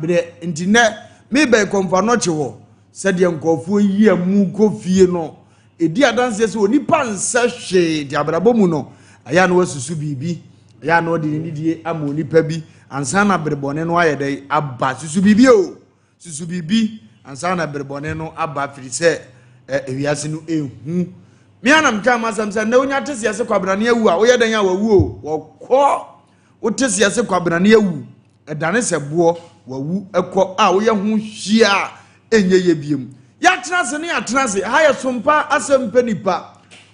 Berɛ nti nnɛ mebɛn Kɔmfoanɔkye hɔ sɛdeɛ nkurɔfoɔ yi amu kɔ fie no ɛdi adanseɛ sɛ onipa nsɛ hwee de abrabɔ mu no ɛyɛ a na wasusu biribi ɛyɛ a na ɔde ne nidie ama onipa bi ansa na berebɔne no ayɛ dɛn aba. Susu biribi o, susu biribi ansa na berebɔne no aba, firi sɛ ewiase no ɛhu. Me a na meka m'asɛm sɛ nnɛ wonya te seɛ sɛ kwabrane awu a, woyɛ dɛn a wawu o, wɔkɔ. Wote seɛ sɛ kwabrane awu, ɛdane sɛ boɔ, wawu kɔ a woyɛ ho hwie a ɛnyɛ yɛ biom. Yɛatena ase ne yɛatena ase, ha yɛ sompa asɛm pɛ nipa.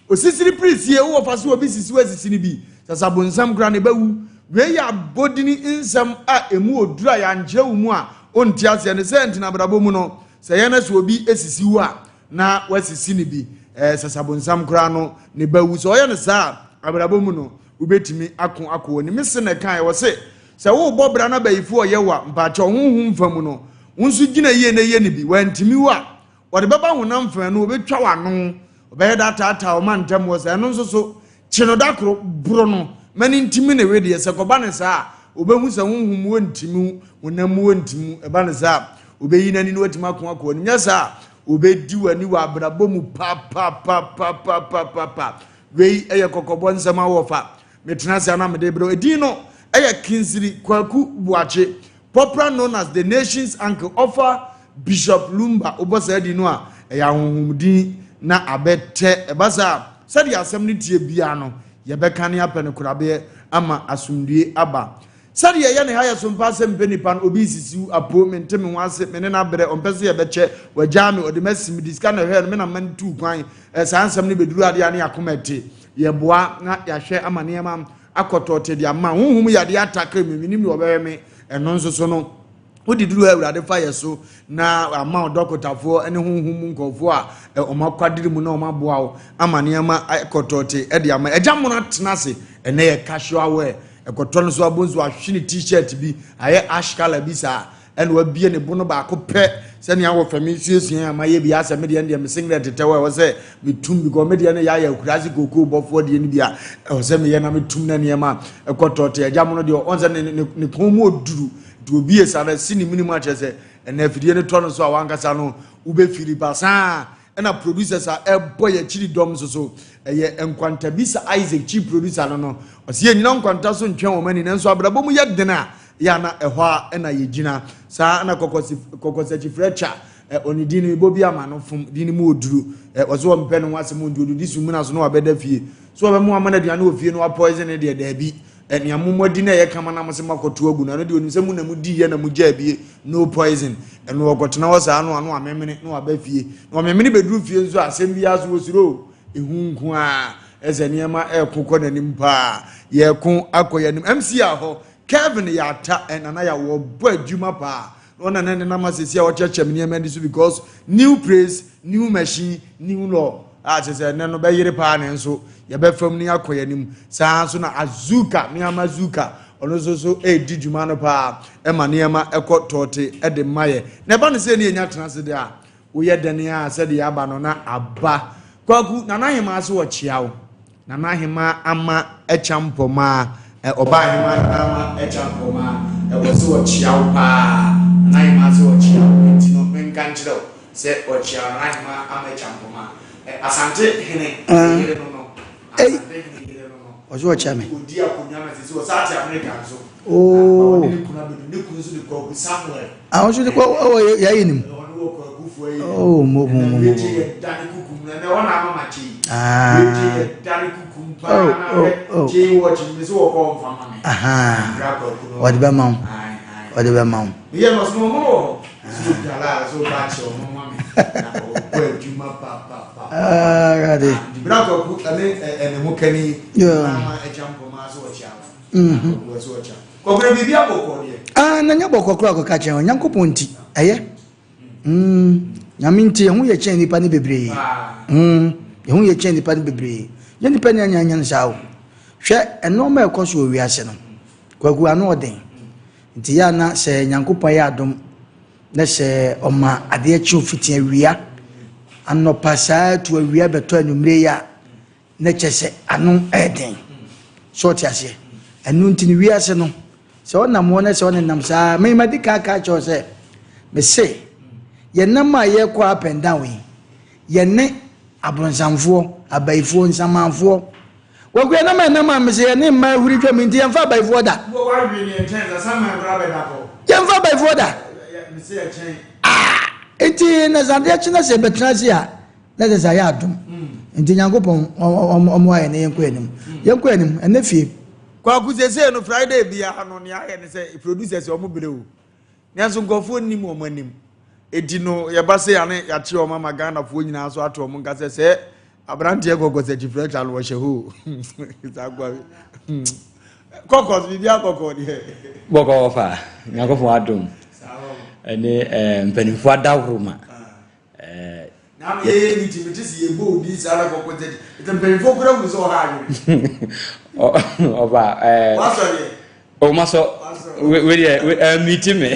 Osisiri pirisie, wowɔ fa so obi sisi wasisi no bi, sasabonsam koraa ne bɛwu. Wei yɛ abɔdini nsɛm a ɛmu oduru a yɛankyerɛ wo mu a wonte aseɛ ne sɛ nti na abrabɔ mu no sɛ yɛn na sɛ obi sisi wo a na wasisi no bi, sasabonsam koraa no ne bɛwu. Sɛ ɔyɛ no saa a abrabɔ mu no wobɛtumi ako akɔ w'anim. Me se na ɛkaeɛ, wɔ se sɛ worebɔ bra na bayifoɔ ɔyɛ wo a, mpaakyɛw honhom fa mu no, wo nso gyina yie na yɛ no bi. Wantumi wo a, ɔde bɛba honam fa no, ɔbɛtwa w'ano, ɔbɛyɛ da ataataa wo ma ntɛm wɔ sɛ ɛno nso so, kye no da koro, boro no, ma no ntimi ne wedeɛ. Sɛ kɔba no saa a, ɔbɛhu sɛ honhom mu ɔntimi wo, honam mu ɔntimi wo. Ɛba no saa a, ɔbɛyi n'ani na watumi ako akɔ w'anim. Nyɛ saa a, ɔbɛdi w'ani wɔ abrabɔ mu papapapapapapa. Wei yɛ kɔkɔbɔ nsɛm a wɔfa. Metena ase a na mede brɛ. Edin no yɛ Kingsley Kwaku Boakye, popular known as the nation's uncle, ɔfa Bishop Lumba. Wobɔ saa din no a, ɛyɛ ahonhom na abɛtɛ. Ɛba saa a, sɛdeɛ asɛm no teɛ biara no, yɛbɛka ne apɛ no korabeɛ ama asomdue aba. Sɛdeɛ ɛyɛ ne ha yɛ so mpa sɛ mpɛ nipa no, obi resisi wo apo, mente me ho ase, me ne no abrɛ, ɔmpɛ sɛ yɛbɛkyɛ, wagyaa me, ɔde m'asi, mede sika na ɛhwɛɛ no, me na mma no tuu kwan. Saa nsɛm no bɛduru adeɛ a ne yɛakoma ɛte. Yɛboa na yɛahwɛ ama nneɛma akɔ tɔɔte de ama. Honhom yadeɛ atakere me, mennim deɛ ɔbɛyɛ me. Ɛno nso so no, wode duru hɔ Awurade fa yɛ so na ama wo dɔkotafoɔ ne honhom mu nkurɔfoɔ a wɔn akwadere mu na wɔn aboa wo ama nneɛma akɔ tɔɔte de ama. Agya mono atena ase, ɛnɛ yɛ casual wear, ɛkɔtɔ no so abɔ nso ahwe ne t-shirt bi ayɛ ash color bi saa ɛna wabie ne bo no baako pɛ sɛnea wɔfɛ me suasua a mayɛ bi asɛ me deɛ deɛ me singlet tetɛw a ɛwɔ sɛ metum because me deɛ no yɛayɛ akuraase kookoo bɔfoɔ deɛ no bi a ɛwɔ sɛ meyɛ na metum na nneɛma ɛkɔ tɔɔte. Agya mo no deɛ ɔn sɛ ne ne ne kɔn mu oduru nti obie saa na si ne mene mu akyerɛ sɛ ɛna afidie no tɔ no so a wankasa no wobɛfiri basaa. Ɛna producers a ɛbɔ yɛ akyiri dɔm nso so ɛyɛ Nkwantabisa Isaac, chief producer no no ɔsi yɛ nyina nkwanta so ntwɛn wɔn ani, nanso abrabɔ mu yɛ den a yɛ ana ɛhɔ a ɛna yɛ gyina saa. Ɛna kɔkɔsi kɔkɔsakyi frɛtwa ɛ ɔne din no bɔ bi ama no fom din no mu oduru ɛ ɔsɛ wɔn mpɛ ne ho asɛm nti odidi sumina so na wabɛda fie so ɔbɛmo ama no aduane wɔ fie no wapoison ne deɛ daabi. Nea mo adi na ɛyɛ kama na mo se moakɔto agu no, ɛno deɛ onim sɛ mo na mo di yɛ na mo gyaa bie, no poison. Ɛno ɔkɔtena hɔ saa no ano amemene na waba fie. Na ɔmemene bɛduru fie nso a, asɛm biara so wɔsuro o. Ehu nko ara. Ɛsɛ nneɛma ɛreko kɔ n'anim paa. Yɛreko akɔ yɛn anim. MC a hɔ, Kevin yɛ ata, Nana yɛ wɔbɔ adwuma paa. Na ɔna ne nenam asɛsi a ɔkyerɛkyerɛ me nneɛma ani so because new praise, new machine, new law. A kyerɛ sɛ ɛnɛ no bɛyere paa nanso yɛbɛfam ne akɔ yɛn anim. Saa nso na Azuka, nneɛma Azuka, ɔno nso so ɛredi dwuma no paa ɛma nneɛma ɛkɔ tɔɔte ɛde ma yɛ. Na ɛba no sɛ ne yɛnya tena ase deɛ a, woyɛ dɛn a sɛdeɛ aba no na aba. Kwaku, Nana Ahemaa so ɔkyea wo. Nana Ahemaa ama Akyampɔmaa, ɛ, Ɔbaa Ahemaa Nana ama Akyampɔmaa, ɛ, ɔse ɔkyea wo paa. Nana Ahemaa se ɔkyea wo, enti no menka nkyerɛ wo sɛ ɔkyea wo. Nana Ahemaa ama Akyampɔmaa, ɛ, Asante hene yere no no, Asante hene yere no no. Ɔse ɔkyea me. Ɔdi akonnwa no sisi, ɔsan te Amerika nso. Oo. Na ɔne ne kunu abɛdu, ne kunu nso de Kwaku Samuel. Ah, ɔnso de kɔ ɔwɔ yɛ ayɛ nim. Ɔno wɔ Kwakufoɔ yi. Oh, mo mo mo mo. Ɛna yɛ da ne kukum na ɛhɔ na ama ma kye yi. Ah. Wei yɛ da ne kukum paa Oh, na oh, hwɛ oh. kye watch mi sɛ wɔkɔ nfa ma me. Aha. Bra Kwaku no. Ɔde bɛma wo. Ae, ae. Ɔde bɛma wo. Meyɛ no ɔsoma ɔmo wɔ hɔ. So dwala a so ba kyɛ ɔmo ma me. Na ɔbɔ adwuma pa pa pa. Ah, Awurade. Nti bra Kwaku ɛne ɛne ho kani. Yeah. Na ama agya mpɔmaa so ɔkyɛ awo. Kwaku ɔsɛ ɔkyɛ. Kwaku na biribi abɔkɔ deɛ. Ah, na nyɛ bɔkɔ koraa kɔka kyerɛ wɔn. Nyankopɔn nti, ɛyɛ. Mm, Nyame nti, ɛho yɛ kyɛn nipa no bebree. Mm, ɛho yɛ kyɛn nipa no bebree. Nyɛ nipa ni anya anya no saa o. Hwɛ, ɛnneɛma a ɛkɔ so wɔ wiase no, Kwaku, ano ɔden. Nti yɛ ana sɛ Nyankopɔn yɛ adom na sɛ ɔma adeɛ kye ofiti awia, anɔpa saa tu awia bɛtɔ anwummere yi a, na kyɛ sɛ ano yɛ den. So ɔte aseɛ? Ɛno nti no wiase no, Sɛ ɔnam hɔ na sɛ ɔnenam saa, me madi kan aka akyerɛ wo sɛ, mese yɛnam a yɛkɔ up and down yi, yɛne abronsamfoɔ, abayifoɔ, nsamanfoɔ. Kwaku yɛnam a yɛnam a mese yɛne mmaa ahuri twam nti yɛmfa abayifoɔ da. Yɛmfa abayifoɔ da. Ah, nti na sɛ adeɛ kye na sɛ yɛbɛtena ase a, na kyerɛ sɛ ayɛ adom. Nti Nyankopɔn ɔmmoa yɛn na yɛnkɔ anim. Yɛnkɔ anim, ɛnɛ fie. Kwaku sesei no Friday biara no nea ayɛ ne sɛ producers wɔn brɛ o. Nanso nkurɔfoɔ nnim wɔn anim. Eti no yɛba se yane yɛakye wɔn ama Ghanafoɔ nyinaa so ato wɔn nka sɛ sɛ aberanteɛ kɔkɔ sɛ kyifrɛ no wɔhyɛ hɔ o. Saa kwa bi. Kɔkɔ biribi akɔkɔ deɛ. Bɔkɔ wɔfa Nyankopɔn adom ɛne eh, mpanimfoɔ adaworoma. Eh, na me yɛyɛ meeting mete sɛ yɛbɔ odi saa na kɔkɔ sɛ ɛtɛ mpanyinfoɔ kura hu sɛ ɔha adwene. Ɔba ɛɛ. Wasɔ deɛ. O ma sɔ wei deɛ ɛmiti me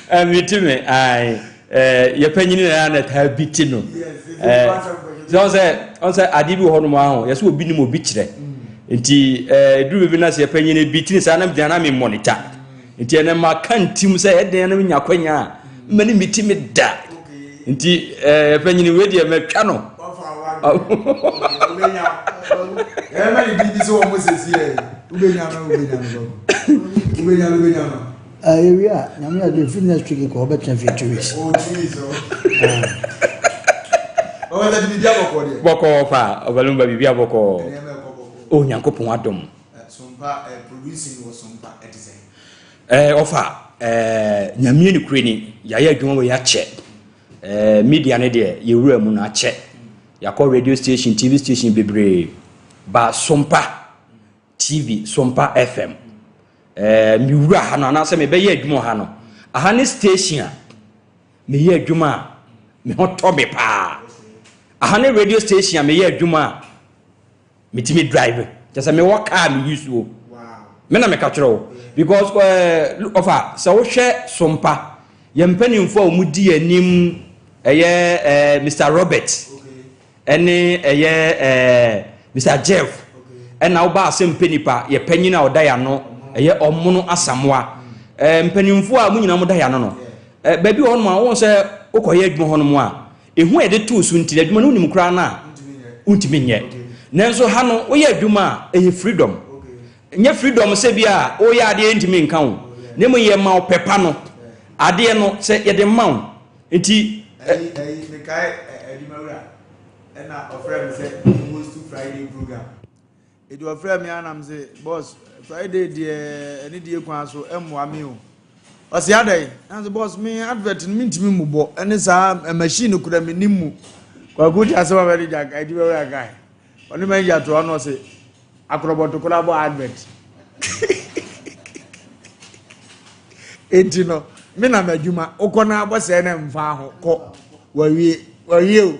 ɛmiti me ayi ɛɛ yɛ panyin na na taa bi ti no ɛɛ sɛ ɔn sɛ ɔn sɛ adeɛ bi wɔ hɔ nom aho yɛsɛ obi nim obi kyerɛ nti ɛɛ eduru baabi na sɛ yɛ panyin bi ti ne saa na gyina na mi mɔnita nti ɛnɛ ma ka ntim sɛ ɛdɛn na mi nya akwanya a mma ne mi ti mi da nti ɛɛ yɛ panyin wei deɛ mɛtwa no. Ɛmɛ ni bi sɛ wɔn sɛsi yɛ wobɛnya no wobɛnya no wobɛnya no wobɛnya no. Yɛwie a nyame adom ɛfiri next week kɔ wɔbɛtena fie 2 weeks. Oh, 2 weeks oh. Ɔwɔ sɛ biribi abɔkɔ deɛ. Bɔkɔɔ fa ɔbalumba biribi abɔkɔɔ. Nneɛma ɛkɔ bɔkɔɔ. O Nyankopɔn adom. Sompa producing wɔ Sompa ɛte sɛ. Ɛɛ ɔfa ɛɛ nyamie ne kure ni yɛayɛ adwuma wɔ yɛakyɛ ɛɛ media ne deɛ yɛwura mu no akyɛ yɛakɔ radio station, TV station bebree ba Sompa TV, Sompa FM. Ɛɛ mewura ha no anaasɛ mebɛyɛ adwuma wɔ ha no, aha ne station a meyɛ adwuma a me ho tɔ me paa. Aha ne radio station a meyɛ adwuma a metumi drive kyɛ sɛ mewɔ car me use o. Me na meka kyerɛ wo because ɛɛ ɔfa sɛ wohwɛ Sompa yɛn mpanimfoɔ a wɔn di anim ɛyɛ ɛɛ Mr Robert ɛne ɛyɛ ɛɛ Mr Jeff ɛna woba asɛm pɛ nipa yɛ panyin a ɔda yɛ ano ɛyɛ Ɔmono Asamoa ɛɛ mpanimfoɔ a mo nyinaa mo da yɛ ano no ɛɛ baabi wɔ hɔnom a wɔn sɛ wokɔyɛ adwuma hɔnom a ehu a yɛde too so nti adwuma no wonim koraa no a wontumi nyɛ nanso ha no woyɛ adwuma a ɛyɛ freedom nyɛ freedom sɛ bi a woyɛ adeɛ ntumi nka wo na mmom yɛ ma wo pɛpa no adeɛ no sɛ yɛde ma wo nti. Ɛyi ɛyi mekae adwumawura ɛna ɔfrɛ me sɛ host Friday program edi ɔfrɛ me anam sɛ boss, Friday deɛ ɛne die kwan so ɛmmoa me o. Ɔsi adɛn na sɛ boss, me advert no mentumi mmobɔ ɛne saa machine kura me nim mu. Kwaku ti asɛm a bɛde gya adwumawura kae ɔne manager to ɔno ɔse akorɔbɔto koraa bɔ advert eti no me nam adwuma wokɔ na abɔ sɛɛ na mfa ho kɔ wawie wawie o.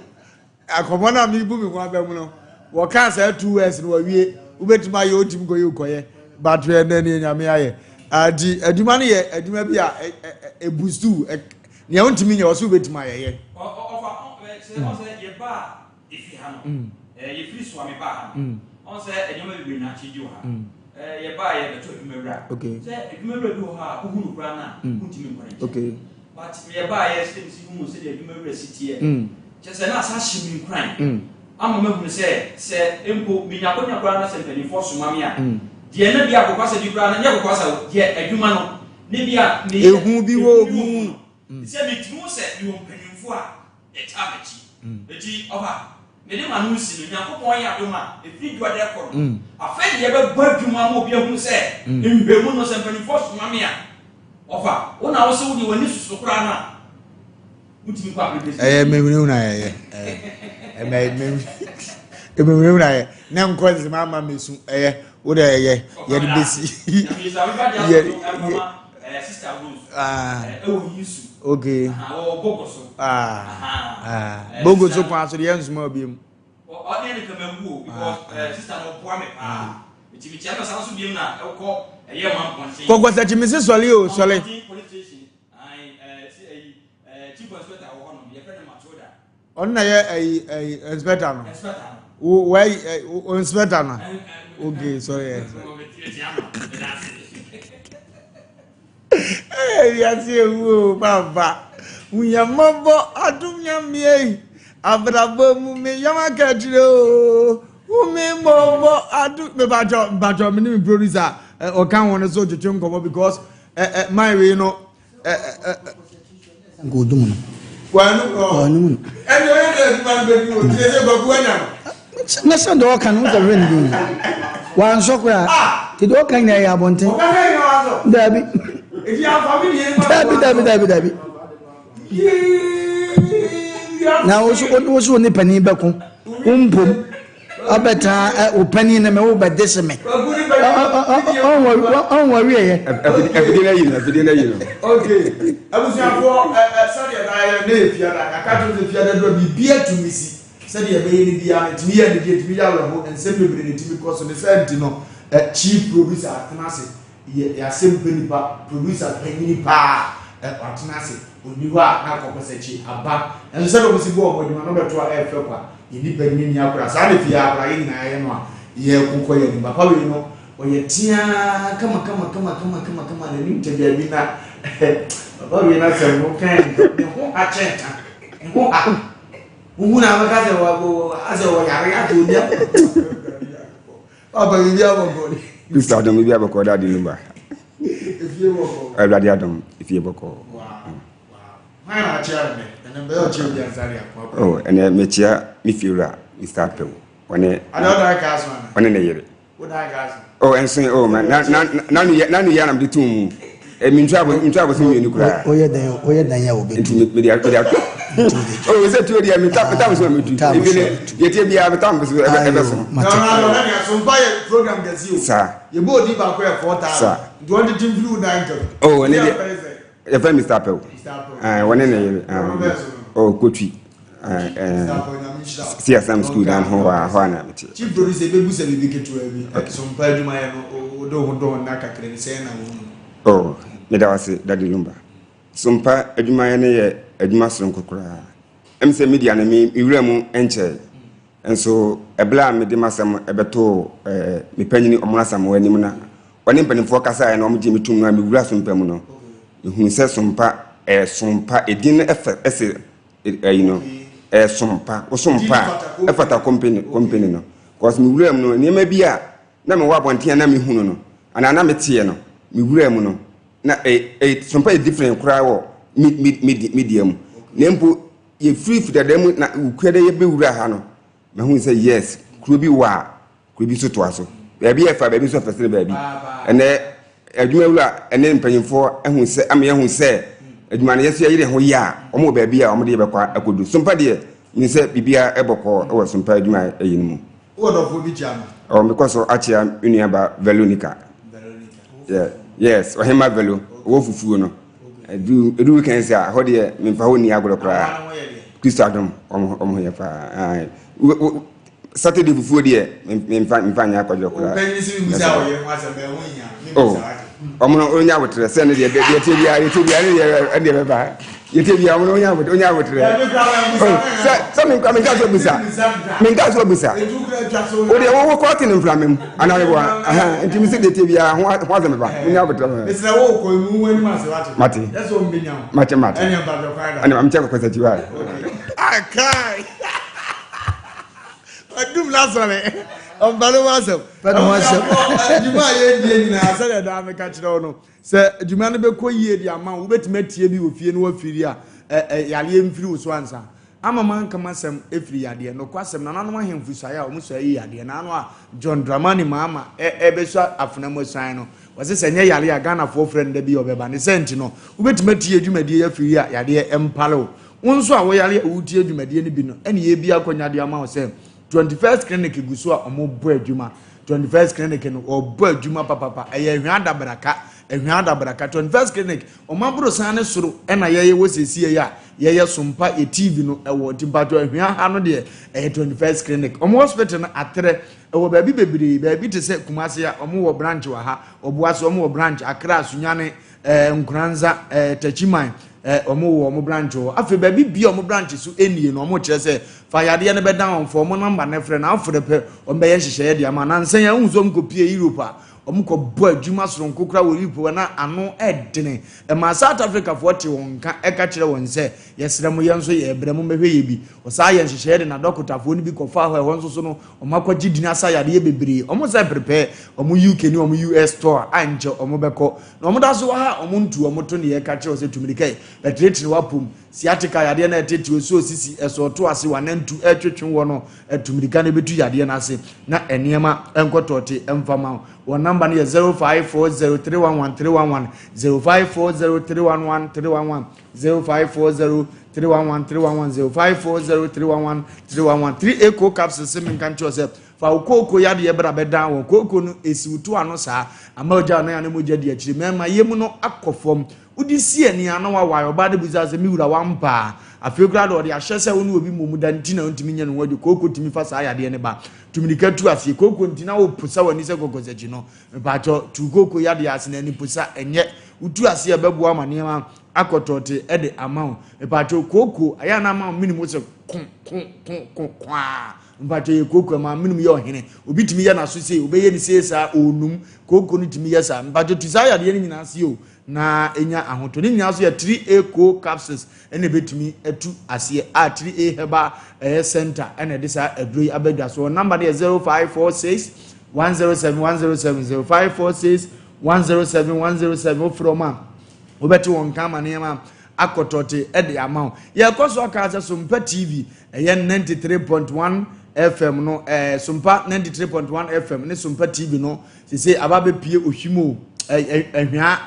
Akɔmɔ no a mebu me ho aba mu no wɔkaa saa 2 words no wawie wobɛtumi ayɛ wotumi kɔyɛ wokɔyɛ but hwɛ ɛnɛ ne Nyame ayɛ nti adwuma no yɛ adwuma bi a ɛbustu nea wontumi nyɛ wɔ so wobɛtumi ayɛyɛ. Ɔfa sɛ ɔsɛ yɛba a efi ha no yɛfiri Soame baa ha no ɔn sɛ nneɛma bebree na akyegye wɔ ha. Yɛbaa yɛbɛtɔ adwumawura sɛ adwumawura bi wɔ hɔ a wohu no koraa no a wontumi nkɔ ne nkyɛn but yɛbaa yɛ sɛ mesi hu sɛdeɛ adwumawura si teɛ kyɛ sɛ na asa hyɛ me nkuran ama mahunu sɛ sɛ mpo menya akɔnya koraa na sɛ mpanimfoɔ soma me a deɛ na bi akɔkwasa bi koraa no nyɛ kɔkwasa o deɛ adwuma no ne bi a meyɛ ehu bi wɔ mu sɛ metumi hu sɛ mewɔ mpanimfoɔ a ɛtaa m'akyi eti ɔba mede ma no nsi no Nyankopɔn yɛ adom a ɛfiri dwɔdɛ kɔ no afei de yɛbɛbɔ adwuma ma obi ahunu sɛ nhwɛmu no sɛ mpanimfoɔ soma me a ɔfa wo na wo sɛ wode w'ani soso koraa no a wotumi kɔ application. Ɛyɛ mmewunawuna yɛyɛ ɛmɛ mmewunawuna yɛ ne nkɔ nsɛm ama mesu ɛyɛ wo de ɛyɛ yɛde besi yɛ ah okay ah bogo so kwan so deɛ nsoma obi mu. Ɔne ne kama wu o because sister no ɔboa me paa nti mekyia no san so biom na ɛkɔ ɛyɛ ma mpɔnten. Kɔkɔsakyi mi si sɔle o sɔle. Police station chief inspector wɔ hɔnom yɛfrɛ no Matilda. Ɔno na yɛ ɛyi ɛyi inspector no. Inspector no. Wo wɔ ɛyi inspector no. Okay, sorry. Ee, wiase ewu o, papa. Hu yɛn mmɔbɔ, adom Nyame ei. Abrabɔ mu me yam aka akyire o. Hu me mmɔbɔ, adom. Me bakyɛ, bakyɛ, me ne me producer, ɔka ho no so twetwe nkɔmmɔ because, man wei no, Nka odum no. Wanu no. Wanu no. Ɛni ɔyɛ dɛ adwuma no bɛbi o, tie sɛ kwaku anya no. Na sɛ deɛ ɔka no wosɛ hwɛ ne din. Wansɔ koraa. Te deɛ ɔka nyinaa yɛ abɔnten. Ɔka nyinaa wansɔ. Daabi. Eti afa mi deɛ ma. Daabi daabi daabi daabi. Na woso woso ne panin bɛko. Wo mpom. Abɛtena ɛ wo panin ne me wo bɛde se me. Ɔnwɔ wie yɛ. Afidie no ayi no afidie no ayi no. Okay. Abusuafoɔ ɛ ɛ sɛdeɛ na yɛ ne yɛ fiada yɛaka kyerɛ sɛ fiada dura biribi atumi si sɛdeɛ ɛbɛyɛ no biara no ɛtumi yɛ anigye ɛtumi yɛ awerɛho nsɛm bebree na ɛtumi kɔ so ne saa nti no ɛ chief producer atena ase Yɛ yɛ asɛm pɛ nipa producer panyini paa ɛ watena ase ɔnni hɔ a na akɔkɔsakyi aba nso sɛdeɛ wɔn si bɔ wɔn adwuma no bɛto a ɛyɛ fɛ kwa yɛ nipa nyini ni akora saa na fie akora yɛ nyinaa yɛ no a yɛ ko kɔ yɛ anim papa wei no ɔyɛ teaa kama kama kama kama kama kama n'anim tɛ baabi na papa wei no asɛm no kan ne ho ha kyɛn ka ne ho ha wohu na abɛka sɛ wɔ wɔ asɛ wɔyare ato onia Papa biribi abɔkɔ de. Kristo adom biribi abɔkɔ de ade no ba. Efie bɔkɔ. Awurade adom efie bɔkɔ. Wow. Wow. Hwan na akyea no dɛ? Ɛnɛ bɛyɛ ɔkyea obi ansa de akɔ akɔ. Oh, ɛnɛ mekyea me fie wura Mr. Apew. Ɔne Ada ɔdan kaa so ana? Ɔne ne yere. Wodan kaa so. Oh, ɛnso oh ma na na na no yɛ na no yɛ na mede tum mu. Eh, mentwa abo mentwa abosom mmienu koraa. Woyɛ dɛn woyɛ dɛn a obetu. Nti mede mede ato. Oh, sɛ tuo deɛ meta meta abosom a metu. Ebi ne deɛ tie biara meta abosom ɛbɛ so. Na na na na so mpa yɛ program kɛse o. Saa. Yɛbɔ odi baako yɛ 4000. Saa. Nti wɔn tete mfiri wo dan ntam. Oh, ɛne deɛ yɛfrɛ Mr. Apɛw. Ah, wɔne ne yere. Oh, Kotwi. CSM school dan ho wɔ hɔ a na mete. Chief producer ebebusa biribi ketewa bi. So mpa adwumayɛ no wode wo ho dɔn nna kakra bi sɛn na wohu no? Oh, meda wo ase Daddy Lumba. So mpa adwumayɛ no yɛ adwuma soronko koraa. Ɛm sɛ media no me wura mu nkyɛe. Nso ɛberɛ a mede m'asɛm ɛbɛtoo eh, me panyini Ɔmono Asamoah anim na ɔne mpanimfoɔ kasaeɛ na wɔgyee me tom no a mewura sompa mu no, mehunu sɛ sompa ɛyɛ sompa, edin no ɛfɛ ɛsɛ ɛyi no ɛyɛ sompa, wo sompa a ɛfata company company no. Cause me wura mu no nneɛma bi a na mewɔ abɔnten a na mehunu no anaa na meteɛ no, me wura mu no na ɛyɛ sompa yɛ different koraa wɔ me me me media mu. Na mpo Yɛfiri Fidada mu na Wukuada yɛbɛwura ha no, mahu sɛ yes, kuro bi wɔ a, kuro bi nso toa so. Baabi yɛ fa, baabi nso fɛ sene baabi. Ɛnɛ adwuma wura ne mpanyinfoɔ ahu sɛ, ama yɛahu sɛ adwuma no yɛso yɛyere ho yɛ a, wɔn wɔ baabi a wɔn de yɛbɛkɔ akɔdu. Sompa deɛ, menim sɛ biribiara ɛbɔkɔɔ wɔ Sompa adwuma ɛyɛ no mu. Wowɔ dɔfoɔ bi kyia no? Ɔ mekɔ so akyea me nua ba Veronica. Veronica. Yeah, yes, ɔhema Velo, ɔwɔ fufuo no. Ɛdu ɛdu weekends a, hɔ deɛ memfa hɔ nni agorɔ koraa. Kristo adom, wɔn wɔn ho yɛ paa. Saturday fufuo deɛ memfa memfa nyɛ akɔdworɔ koraa. Ɔpanyin si mi busa ɔyere ho asɛm bɛn ho hia. Mi Oh, busa wate. ɔmo no onya abotrɛ sɛ ne deɛ deɛ tie biara deɛ tie biara ne deɛ ɛne deɛ bɛba deɛ tie biara ɔmo no onya abotrɛ onya abotrɛ. Ɛmi kura mɛ busa Oh, sɛ sɛ mi nkura mi nka so busa mi nka so busa. Etu kura twa so. O deɛ wɔwɔ kɔɔte ne nfra mi mu anaa mi bɔ ahan nti mi sɛ deɛ tie biara ho ho asɛm bɛba onya abotrɛ mɛ. Mesrɛ wo kɔ emu wo anim ase wate. Mate. Yɛ sɛ ɔmbɛnya wo. Mate mate. Ɛne mpatwɛ kwan da. Ɛne maame kyɛ kɔkɔ sɛ tiwa. Akai. Wadum n'asɔre. Ɔmpa ne ho asɛm. Pɛ ne ho asɛm. Adwuma a yɛdie nyinaa sɛdeɛ daa meka kyerɛ wo no sɛ adwuma no bɛkɔ yie de ama wo wobɛtumi atie bi wɔ fie no wafiri a yareɛ mfiri wo so ansa ama manka m'asɛm ɛfiri yadeɛ nokwasɛm nananom ahemfo suaeɛ a wɔn suae yi yadeɛ na ano a John Dramani Mahama ɛbɛsua afena mu asuan no wɔse sɛ nyɛ yareɛ a Ghanafoɔ frɛ no da bi a ɔbɛba ne sɛ nti no wobɛtumi atie dwumadie afiri a yadeɛ mpale wo. Wo nso a woyare a woretie dwumadie no bi no, ɛne yɛrebi akɔnya de ama wo sɛ 21st Clinic gu so a wɔbɔ adwuma. 21st Clinic no, wɔbɔ adwuma papapa. Ɛyɛ Ahwia Adabraka, Ahwia Adabraka. 21st Clinic, wɔn aborosan ne soro ɛna yɛyɛ wɔ siesie yɛ a yɛyɛ sompa yɛ TV no ɛwɔ. Nti mpatwɔ Ahwia ha no deɛ ɛyɛ 21st Clinic. Wɔn hospital no atrɛ ɛwɔ baabi bebree, baabi te sɛ Kumasi a wɔn wɔ branch wɔ ha, Ɔboase wɔn wɔ branch, Accra, Sunyani, ɛɛ Nkoranza, ɛɛ Techiman, ɛɛ wɔn wɔ wɔn branch wɔ. Afei baabi bia wɔn branch so nie no, wɔn kyerɛ sɛ fa yadeɛ no bɛdan wɔn, fa wɔn namba no frɛ na afrɛ pɛ wɔn bɛyɛ nhyehyɛeɛ de ama. Nansa yi ahosuo wɔn kɔ pie Europe a, Wɔn kɔ bɔ adwuma soronko koraa wɔ Liverpool na ano ɛdene. Ɛmaa South Africa foɔ te wɔn nka ɛka kyerɛ wɔn sɛ yɛsrɛ mo yɛn nso yɛbrɛ mo mmɛhwɛ yɛ bi. Ɔsaa yɛ nhyehyɛeɛ de n'adɔkotafoɔ no bi kɔfaa hɔ ɛhɔ nso so no wɔn akɔgye din asa yadeɛ bebree. Wɔn sɛ prepare wɔn UK ne wɔn US tour a nkyɛ wɔn bɛkɔ. Na wɔn da so wɔ ha a wɔn ntu wɔn to ne yɛka kyerɛ wɔ sɛ tumirika yi bɛtenetene w'apom. Sciatica yadeɛ no a ɛtete osuo sisi ɛsɔɔto ase w'anantu ɛretwetwe wɔ no ɛtu mirika no ɛbɛtu yadeɛ no ase na nneɛma nkɔtɔɔte mfa ma wo. Wɔn namba no yɛ 0540311311 0540311311 0540311311 0540311311 3A co capsules se menka nkyerɛ sɛ fa wo kooko yadeɛ bra bɛdan wɔn kooko no ɛsi wo to ano saa ama ogya ɔnan a ne mogya di akyire mmarima yam no akɔ fam. Wode si ani a na wawae. Ɔbaa no bisaa sɛ, Me wura, wampa a? Afei koraa de, ɔde ahyɛ sɛ wo ne obi mmom da nti na ontumi nyɛ ne ho ade. Kooko tumi fa saa yadeɛ no ba. Tu mmirika tu aseɛ. Kooko nti na woposa w'ani sɛ kɔkɔsakyi no. Mepaakyɛw, tu kooko yadeɛ ase na aniposa ɛnyɛ. Wotu aseɛ a, ɛbɛboa ma nneɛma akɔ tɔɔte de ama wo. Mepaakyɛw, kooko, ɛyɛ a na ama wo mene mu sɛ ko, ko, ko, ko, kwaa. Mepaakyɛw, yɛ kooko ɛma mene mu yɛ ɔhene. Obi tumi yɛ n'aso sei, obɛyɛ ne sei saa, ɔnum. Kooko no tumi yɛ saa. Mepaakyɛw, tu saa yadeɛ no nyinaa ase o. na enya ahotɔ. Ne nyinaa nso yɛ 3A Co capsules ɛna ebetumi atu aseɛ a 3A Herbal ɛyɛ center ɛna ɛde saa aduro yi abɛdwa so. Wɔn namba no yɛ 0546 107 107 0546 107 107 wofrɛ wɔn a wobɛte wɔn nka ama nneɛma akɔtɔte ɛde ama wo. Yɛkɔ so aka sɛ Sompa TV ɛyɛ 93.1 FM no ɛɛ Sompa 93.1 FM ne Sompa TV no Sesei aba abɛpue Ohwim o, Ahwea,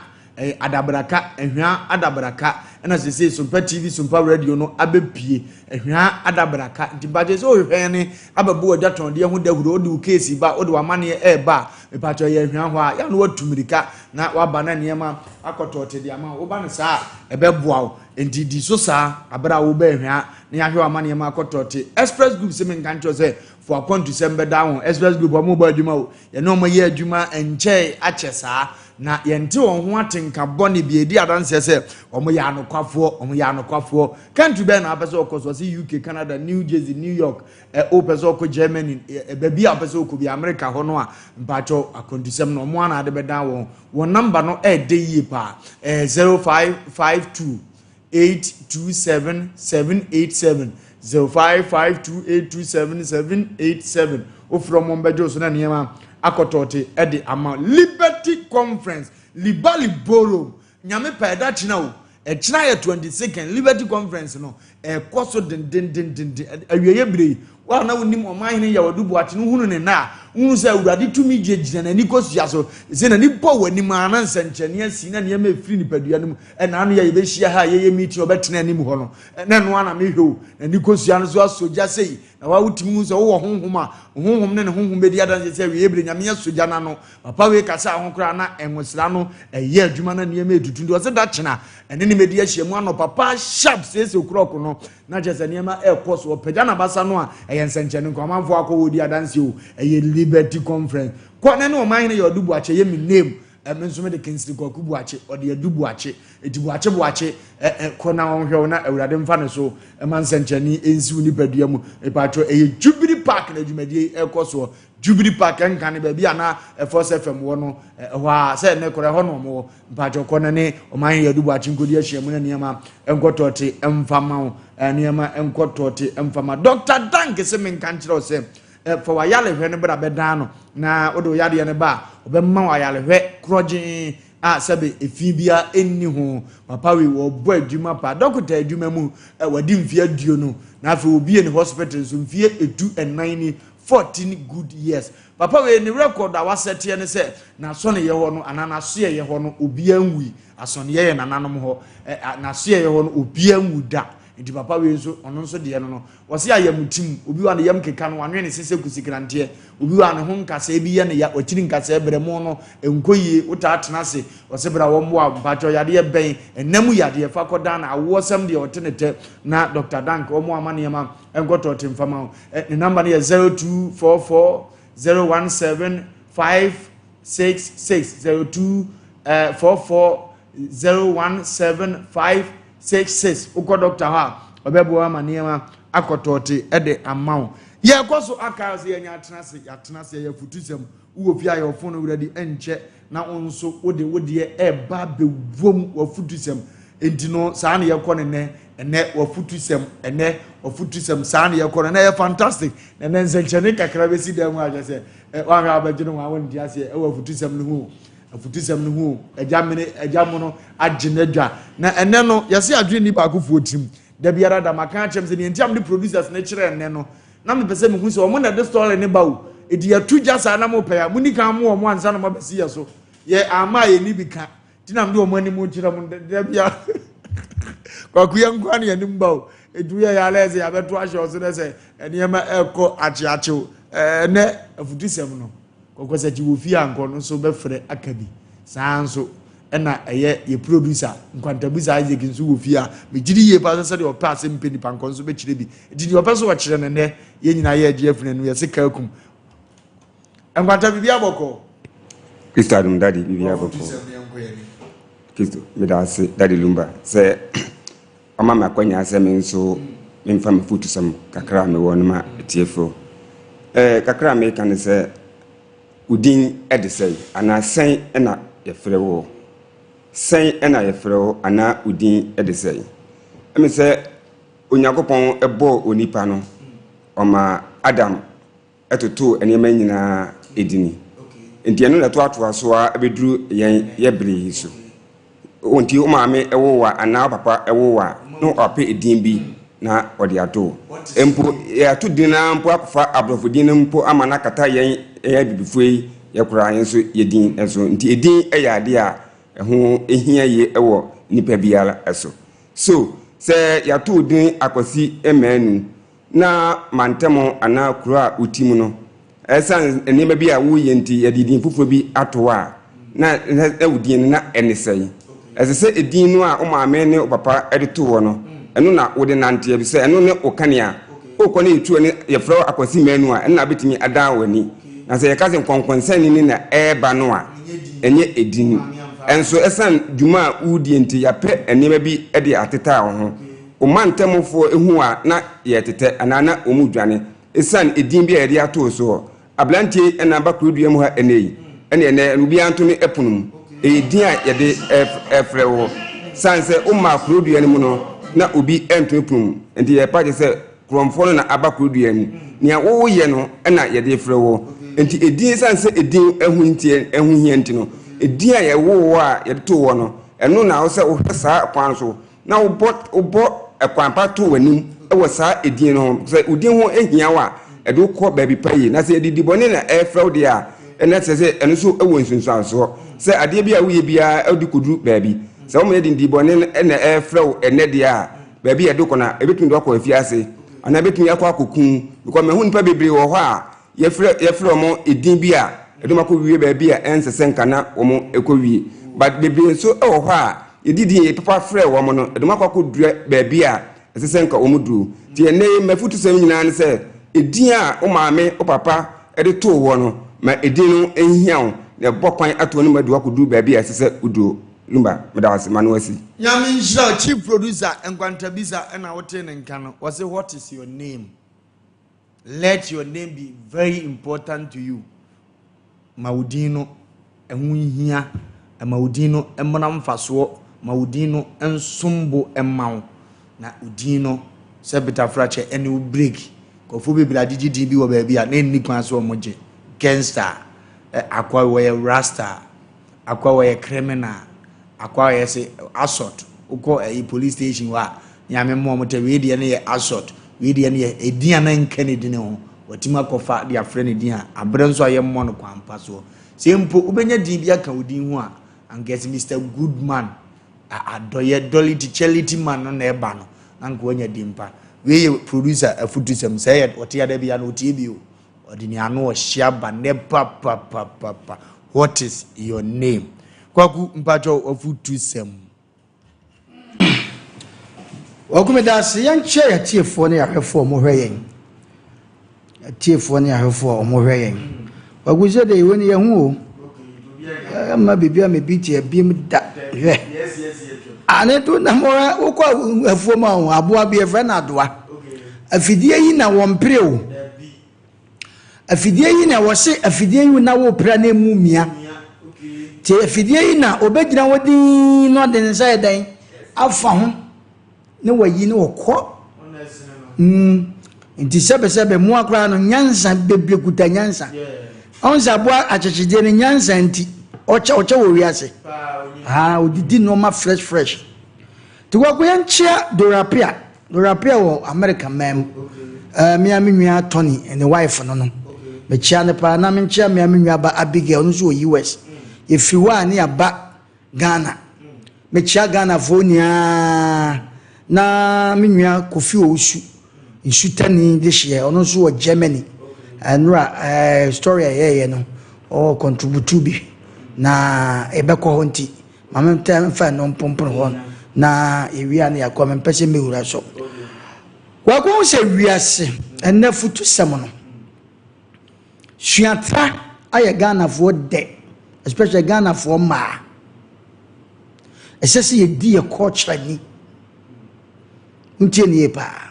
Adabraka, Ahwea Adabraka, ɛna sesei Sompa TV, Sompa Radio no abɛpue Ahwea Adabraka. Nti mpakyɛ sɛ wohwehwɛ ne abɛbɔ w'adwatɔndeɛ ho dawuro, wode wo keesi ba, wode w'amanneɛ ɛreba a, mepakyɛ yɛ Ahwea hɔ a, yɛ a na watu mmirika na waba na nneɛma akɔtɔɔte de ama wo. Woba no saa a, ɛbɛboa wo. Nti di so saa abere a woba Ahwea na yɛahwɛ w'amanneɛ ma akɔtɔɔte. Express Group se menka nkyerɛ sɛ fo akwantusɛm bɛda ho. Express Group wɔn bɔ adwuma o. Yɛne wɔn yɛ adwuma nkyɛe akyɛ saa, na yɛnte wɔn ho atenka bɔne bi. Edi adanseɛ sɛ wɔyɛ anokwafoɔ, wɔyɛ anokwafoɔ. Country bɛn na wopɛ sɛ wokɔ so? Ɔse UK, Canada, New Jersey, New York, ɛ, wopɛ sɛ wokɔ Germany, ɛ, baabi a wopɛ sɛ wokɔ bi, America hɔ no a, mpakyɛw akwantusɛm no, wɔn ara na ade bɛdan wɔn. Wɔn namba no ɛɛdɛ yie paa, ɛyɛ 0552 827 787 0552 827 787. Wofrɛ wɔn bɛgye wo so na nneɛma akɔtɔɔte de ama. Liberty Conference Libali Borough, Nyame pɛ ɛda kyena o, ɛkyena yɛ 22nd Liberty Conference no ɛkɔ so dendendendenden. Awieeɛ berɛ yi, Wo a na wonim ɔmanhene Yaw-Adu Boakye no hunu ne nna a, wohunu sɛ Awurade tumi gyinagyina n'ani kosua so. Sɛ n'ani bɔ w'anim a, na nsɛnkyerɛnne asi, na nneɛma efiri nipadua no mu. Ɛna ano yɛ a yɛbɛhyia ha a yɛyɛ meeting a ɔbɛtena anim hɔ no, na ɛno ara na mehwɛ o. N'ani kosua no so asɔ gya sei, na wo a wotumi hu sɛ wowɔ honhom a, wo honhom ne ne honhom bɛdi adanseɛ sɛ awieeɛ berɛ Nyame asɔ gya no ano. Papa wei kasaa ho koraa na nwosra no ɛyɛ adwuma na nneɛma ɛtutu nti ɔse da kyena ɛne ne mɛdi ahyia mu anɔpa paa sharp six o'clock no na kyerɛ sɛ nneɛma ɛrekɔ so. Ɔpagya n'abasa no a, ɛyɛ nsɛnkyerɛnne nko. Amanfoɔ akɔ hɔ di adanseɛ o. Ɛyɛ Liberty Conference. Kɔ na ne ɔmanhene yɛ Ɔdo Boakye, ɛyɛ me name. Ɛme nso mede Kingsley Kwaku Boakye, ɔde Adu Boakye. Eti Boakye Boakye, ɛ ɛ kɔ na ɔnhwɛ wo na Awurade mfa ne so ɛma nsɛnkyerɛnne nsi wo nipadua mu. Mepaatwɔ, ɛyɛ Jubilee Park na dwumadie yi ɛrekɔ soɔ. Jubilee Park ɛnka ne baabi a na Force FM wɔ no, ɛhɔ a sɛ ɛnɛ koraa ɛhɔ na wɔn wɔ. Mpakyɛw kɔ na ne ɔman yɛ adubu akye nkodi ahyia mu na nneɛma nkɔ tɔɔte mfa ma wo, nneɛma nkɔ tɔɔte mfa ma. Dr. Dank se menka nkyerɛ wo sɛ fa w'ayarehwɛ no bra bɛdan no na wode wo yadeɛ no ba a ɔbɛma wo ayarehwɛ korɔgyee a sɛbe efi biara nni ho. Papa wei wɔbɔ adwuma paa. Dɔkota adwuma mu wadi mfeɛ 20 na afei obie ne hospital nso mfeɛ 14 ni, 14 good years. Papa wei ne record a wasɛteɛ ne sɛ n'asɔneyɛ hɔ no anaa n'asoɛyɛ hɔ no obiara nwui. Asɔneyɛ yɛ nananom hɔ. N'asoɛyɛ hɔ no obiara nwu da. Nti papa wei nso ɔno nso deɛ no no wɔse ayamtim. Obi wɔ a ne yam keka no wanwene ne se sɛ kusikranteɛ. Obi wɔ a ne ho nkasɛɛ bi yɛ ne ya, wakyiri nkasɛɛ brɛmo no nkɔ yie, wotaa tena ase ɔse bra wɔmmoa wo. Mpakyɛw yadeɛ bɛn? Ɛna mu yadeɛ fa kɔ dan awoɔsɛm deɛ ɔte ne tɛ na Dr. Dank wɔn ama nneɛma nkɔtɔ te mfa ma wo. Ne number no yɛ 0244 017 566 02 44 017 566. Wokɔ dɔkta hɔ a ɔbɛboa ama nneɛma akɔtɔɔte de ama wo. Yɛkɔ so aka sɛ yɛnya atena ase, yɛatena ase, yɛyɛ afutusɛm. Wowɔ fie a yɛ wo phone no ready ɛnkyɛ na wo nso wode wo deɛ ɛreba abɛwom w'afutusɛm. Enti no saa na yɛkɔ no nnɛ, ɛnɛ w'afutusɛm, ɛnɛ w'afutusɛm, saa na yɛkɔ no. Ɛnɛ yɛ fantastic. Na ɛnɛ nsɛnkyerɛnne kakra bɛsi dan mu a kyerɛ sɛ ɛ woahwɛ a wobɛdwene ho a wonte aseɛ ɛwɔ afutusɛm no ho o. Afutusɛm no ho o. Agya mene agya mono agye n'adwa. Na ɛnɛ no yɛse adwene nni baakofoɔ tirim. Da biara da maka akyerɛ m sɛ deɛ nti a mede producers no kyerɛ nnɛ no na mepɛ sɛ mehu sɛ wɔn na ɛde story no ba o. Enti yɛto gya saa na mopɛ a monni kan mo wɔn ansa na moabɛsi yɛ so. Yɛ amma a yɛnni bi ka. Nti na mede wɔn anim kyerɛ mo da biara. Kwaku yɛn nkoa ne yɛnim ba o. Enti woyɛ yɛ alɛ sɛ yɛabɛto ahyɛ ɔso dɛ sɛ nneɛma ɛrekɔ akyeakyew. Ɛnɛ afutusɛm no Kɔkɔsakyi wɔ fie a nkɔ no nso bɛfrɛ aka bi. Saa ara nso ɛna ɛyɛ yɛ producer Nkwantabusa Isaac nso wɔ fie a megye di yie paa sɛ sɛdeɛ ɔpɛ asɛm pɛ nipa nkɔ nso bɛkyerɛ bi. Nti deɛ ɔpɛ sɛ ɔkyerɛ no nnɛ yɛn nyinaa yɛ agye afiri n'anim yɛse kaa kum. Nkwanta biribi abɔkɔ. Kristo adom daddy biribi abɔkɔ. Kristo meda ase daddy Lumba sɛ wama me akwanya sɛ me nso memfa m'afotusɛm kakra a mewɔ no ma atiefoɔ. Eh, kakra a meka ne sɛ wo din de sɛn anaa sɛn na yɛfrɛ wo? Sɛn na yɛfrɛ wo anaa wo din de sɛn? Ɛmi sɛ Onyankopɔn bɔɔ onipa no, ɔmaa Adam totoo nneɛma nyinaa edini. Nti ɛno na ɛtoatoa so ara bɛduru yɛn yɛ bere yi so. Nti wo maame wo wo a anaa wo papa wo wo a na wapɛ edin bi na ɔde ato wo. Mpo yɛato din no ara mpo akɔfa aborɔfo din no mpo ama no akata yɛn yɛn abibifoɔ yi yɛ koraa yɛn nso yɛ din so. Nti edin yɛ adeɛ a ɛho hia yie wɔ nipa biara so. So sɛ yɛato wo din Akwasi Manu na mantam anaa kuro a wote mu no, ɛsiane nneɛma bi a woreyɛ nti, yɛde din foforɔ bi ato hɔ a, na na wo din no na ɛne sɛn? Ɛsɛ sɛ edin no a wo maame ne wo papa de too hɔ no, ɛno na wode nante, efisɛ ɛno ne wo kanea. Wokɔ ne yɛtu ne yɛfrɛ wo Akwasi Manu a, ɛno na wobɛtumi adan w'ani. Na sɛ yɛka sɛ nkɔnkɔnsani ne na ɛreba no a, ɛnyɛ edin. Ɛnso ɛsiane dwuma a woredie nti, yɛapɛ nneɛma bi de atetaa wo ho. Wo mantamfoɔ hu wo a, na yɛretetɛ anaa na wɔredwane ɛsiane edin bi a yɛde ato wo soɔ. Aberanteɛ yi na aba kurodua mu ha ɛnnɛ yi, ɛne ɛnnɛ obiara nto ne ɛpono mu. Ɛyɛ din a yɛde refrɛ wo. Sane sɛ womaa kurodua no mu no, na obi nto ne pono mu. Nti yɛrepa kyɛ sɛ korɔmfoɔ no na aba kurodua mu. Nea woyɛ no na yɛde refrɛ wo. Nti edin, ɛsiane sɛ edin ho nti, ɛho hia nti no, edin a yɛwoo wo a yɛde too woɔ no, ɛno na ɛwɔ sɛ wohwɛ saa kwan so na wobɔ wobɔ kwan pa to w'anim wɔ saa edin no ho. Sɛ wo din ho hia wo a, ɛde wo kɔ baabi pa yie. Na sɛ adidi bɔne na ɛrefrɛ wo deɛ a, ɛna kyerɛ sɛ ɛno nso wɔ nsunsuansoɔ. Sɛ adeɛ bi a woyɛ biara wode kɔduru baabi. Sɛ woma adidi bɔne na ɛrefrɛ wo ɛnnɛ deɛ a, baabi a ɛde kɔ no a, ɛbɛtumi de wo akɔ afiase anaa ɛbɛtumi akɔ akɔku wo. Because mahu nnipa bebree wɔ hɔ a Yɛfrɛ yɛfrɛ wɔn edin bi a ɛde wɔn akɔwie baabi a ɛnsɛ sɛ nka na wɔn kɔwie. But bebree nso wɔ hɔ a yɛde din yɛ papa frɛ wɔn no, ɛde wɔn akɔ akɔdura baabi a ɛsɛ sɛ nka wɔn duru. Nti ɛnnɛ yi m'afutusɛm nyinaa ne sɛ, edin a wo maame, wo papa de too woɔ no, ma edin no nhia wo na ɛbɔ kwan ato w'anim ade wo akɔduru baabi a ɛsɛ sɛ woduro. Lumba, meda wo ase, m'ano asi. Nyame nhyira wo chief producer Nkwantabisa ɛna wotee ne nka no wɔse what is your name? Let your name be very important to you. Ma wo din no ɛho nhia, ma wo din no mmra mfasoɔ, ma wo din no nsom bo mma wo. Na wo din no sɛ betafrakyɛ ɛne wo break. Nkurɔfoɔ bebree agyegye din bi wɔ baabi a na ɛnni kwan sɛ wɔn gye. Gangster, akoa wɔyɛ rasta, Akoa wɔyɛ criminal akoa wɔyɛ se assault wokɔ ɛyi police station hɔ a nyame mmoa wɔn tɛ wei deɛ no yɛ assault wei deɛ no yɛ edin a na nka ne din ho wɔtumi akɔfa de afrɛ ne din a abrɛ nso a yɛmmɔ no kwan pa soɔ sɛ mpo wobɛnya din bi aka wo din ho a anka ɛsɛ Mr Goodman adɔyɛ dolity charity man no na ɛba no na anka wanya din pa wei yɛ producer afutusɛm sɛ yɛ ɔte ada bi a na ɔtie bi o Ɔde ne ano ɔhye aba nnɛ papapapapa what is your name Kwaku mpakyɛw wafutusɛm. Kwaku medase yɛnkyɛ yɛatiefoɔ ne yɛahwɛfoɔ a wɔhwɛ yɛn atiefoɔ ne yɛahwɛfoɔ a wɔhwɛ yɛn Kwaku sɛ deɛ yɛwɔ ni yɛho o ɛma biribi a mebi te abiem da hwɛ ane to na mɔrɛ wokɔ afuo mu a aboa bi yɛfrɛ no adoa afidie yi na wɔmpere o. Afidie yi na wɔse afidie yi na wopira na emu mia. Nti afidie yi na obɛgyina hɔ dinn na ɔde ne nsa yɛ dɛn afa ho ne wayi ne ɔkɔ. Nti sɛbɛsɛbɛ mmoa koraa no nyansa bebree kuta nyansa. Ɔn sɛ aboa akyekyedeɛ no nyansa nti ɔkyɛ ɔkyɛ wɔ wiase. Ah, odidi nneɛma fresh fresh. Nti wɔkɔ yɛnkyea Dora Pia. Dora Pia wɔ America man mu. Eh, me a me nua Tony ne wife no no. Mekyea no paa na menkyea me a me nua ba Abigail ɔno nso wɔ US. Yɛfiri hɔ a ne yɛaba Ghana. Mekyea Ghanafoɔ nyinaa na me nua Kofi Owusu nsutani de hyeɛ ɔno nso wɔ Germany. Ɛnora eh, story a yɛyɛ no ɔwɔ contribute bi na ɛbɛkɔ hɔ nti Ma me ntɛ mfa ɛno mpompon hɔ na yɛwie a na yɛakɔ. Mempɛ sɛ mɛwura so. Kwaku hu sɛ wiase ɛnɛ futusɛm no suatra ayɛ Ghanafoɔ dɛ, especially Ghanafoɔ mmaa. Ɛsɛ sɛ yɛdi yɛ culture ni. Ntie ne yie paa.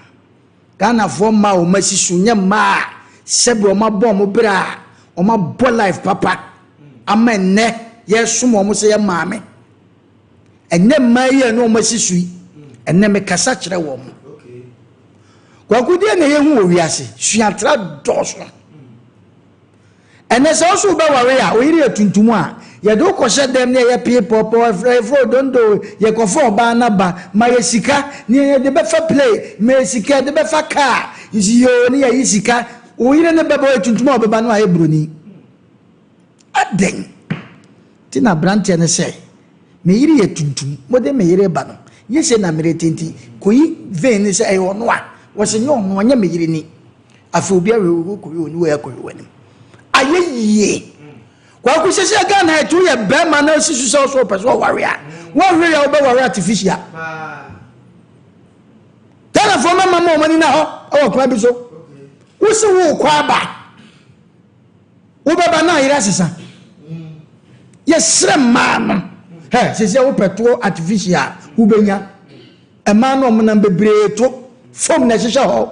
Ghanafoɔ mmaa a wɔn asi so nyɛ mmaa a sɛbi wɔn abɔ wɔn bra a wɔn abɔ life papa ama nnɛ yɛsom wɔn sɛ yɛ maame. Ɛnyɛ mmaa yi a ɛne wɔn asi so yi ɛnnɛ mekasa kyerɛ wɔn. Kwaku deɛ na yɛhu wɔ wiase suatra dɔɔso. Ɛnnɛ sɛ wo so wobɛware a, wo yere yɛ tuntum a, yɛde wo kɔhyɛ dɛm ne yɛyɛ pee pɔɔpɔɔ, ɛfrɛ odondo, yɛkɔfa ɔbaa no aba, ma yɛ sika, ne yɛde bɛfa plane, ma yɛ sika, yɛde bɛfa kaa, nsi yoo ne yɛyi sika, wo yere no bɛba, ɔyɛ tuntum a ɔbɛba no ayɛ buroni. Adɛn nti na aberanteɛ no sɛ, me yere yɛ tuntum, mode me yere ba no, nyɛ sei na merete nti, kɔyi vein no sɛ ɛyɛ ɔno a, wɔse nyɛ ɔno, ɔnyɛ me yere ni. Afei obi ahwɛ wo kɔhwɛ w'ani wei akɔhwɛ w'anim. Ayɛ yie. Kwaku sɛ sɛ Ghana ɛto yɛ bɛrima na osi so sɛ ɔsɔ ɔpɛ so ɔware a wɔhwɛ yɛ wobɛware artificial. Ghanafoɔ mɛma ma wɔn ani na hɔ ɛwɔ kwan bi so. Wosi wo kɔ aba. Wobɛba na ayere asesa. Yɛsrɛ mmaa no. Hɛ sɛ sɛ wopɛ toɔ artificial wobɛnya. Mmaa no wɔn nam bebree to fam na ɛhyehyɛ hɔ.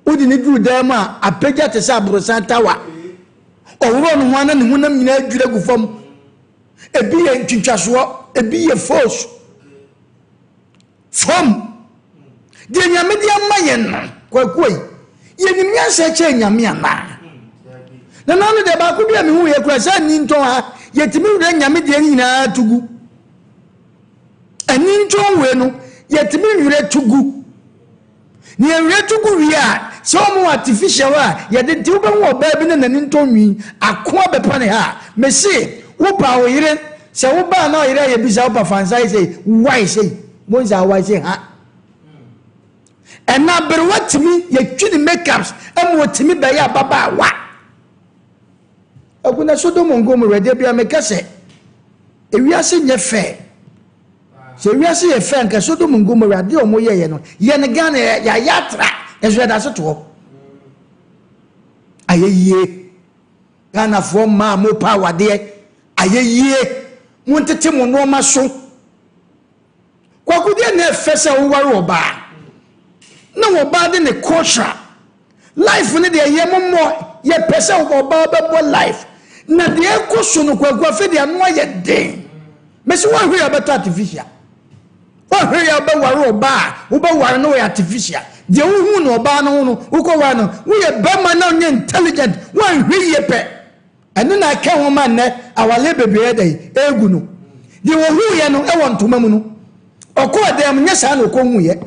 Wode no duru dan mu a, apagya te sɛ aborosan tawa. Ɔworɔ ne ho a na ne honam nyinaa adwiri agu fam. Ebi yɛ ntwintwasoɔ, ebi yɛ fos. Fam. Deɛ Nyame de ama yɛn no, kwakuo yi, yɛnim nyansa kyɛn Nyame anaa? Na na no deɛ baako bi a mehu yɛ kura sɛ ani ntɔn ha, yɛtumi werɛ Nyame deɛ no nyinaa to gu. Ani ntɔn wei no, yɛtumi werɛ to gu. Nea ewia tu gu wie a, sɛ wɔn wɔ artificial a yɛde nti wobɛhu ɔbaa bi na n'ani ntɔ nwi, ako abɛpa ne ha. Mese wo paa wo yere, sɛ wo baa na ɔyere ayɛ bi saa wopa fa nsa yɛ sei, wae sei, bohu sɛ awae sei ha. Ɛna aberewa tumi yɛtwi ne makeups ma ɔtumi bɛyɛ ababaawa. Aguna Sodom and Gomorrah da bia meka sɛ ewiase nyɛ fɛ. Sɛ wiase yɛ fɛ anka Sodom and Gomorrah adeɛ a wɔn yɛyɛ no yɛ no Ghana yɛayɛ atra nso yɛda so toɔ. Ayɛ yie. Ghanafoɔ mmaa a mo pa awadeɛ ayɛ yie. Mo ntete mo nneɛma so. Kwaku deɛ na ɛfɛ sɛ woware ɔbaa na ɔbaa de ne culture Life no deɛ yɛ mommɔ yɛpɛ sɛ ɔbaa bɛbɔ life na deɛ ɛkɔ so no kwaku afei deɛ ano ayɛ den mesi wɔnhwɛ yɛ ɔbɛtɔ artificial wɔnhwɛ yɛ ɔbɛware ɔbaa a wobɛware no wɔyɛ artificial deɛ wohu no ɔbaa no ho no wokɔware no woyɛ bɛrima na ɔnyɛ intelligent wɔnhwɛ yie pɛ ɛno na ɛka ho ma nnɛ awaleɛ bebree ɛdɛn ɛgu no deɛ wɔhuiɛ no ɛwɔ ntoma mu no ɔkɔɔ dɛm nyɛ saa na ɔkɔhuiɛ.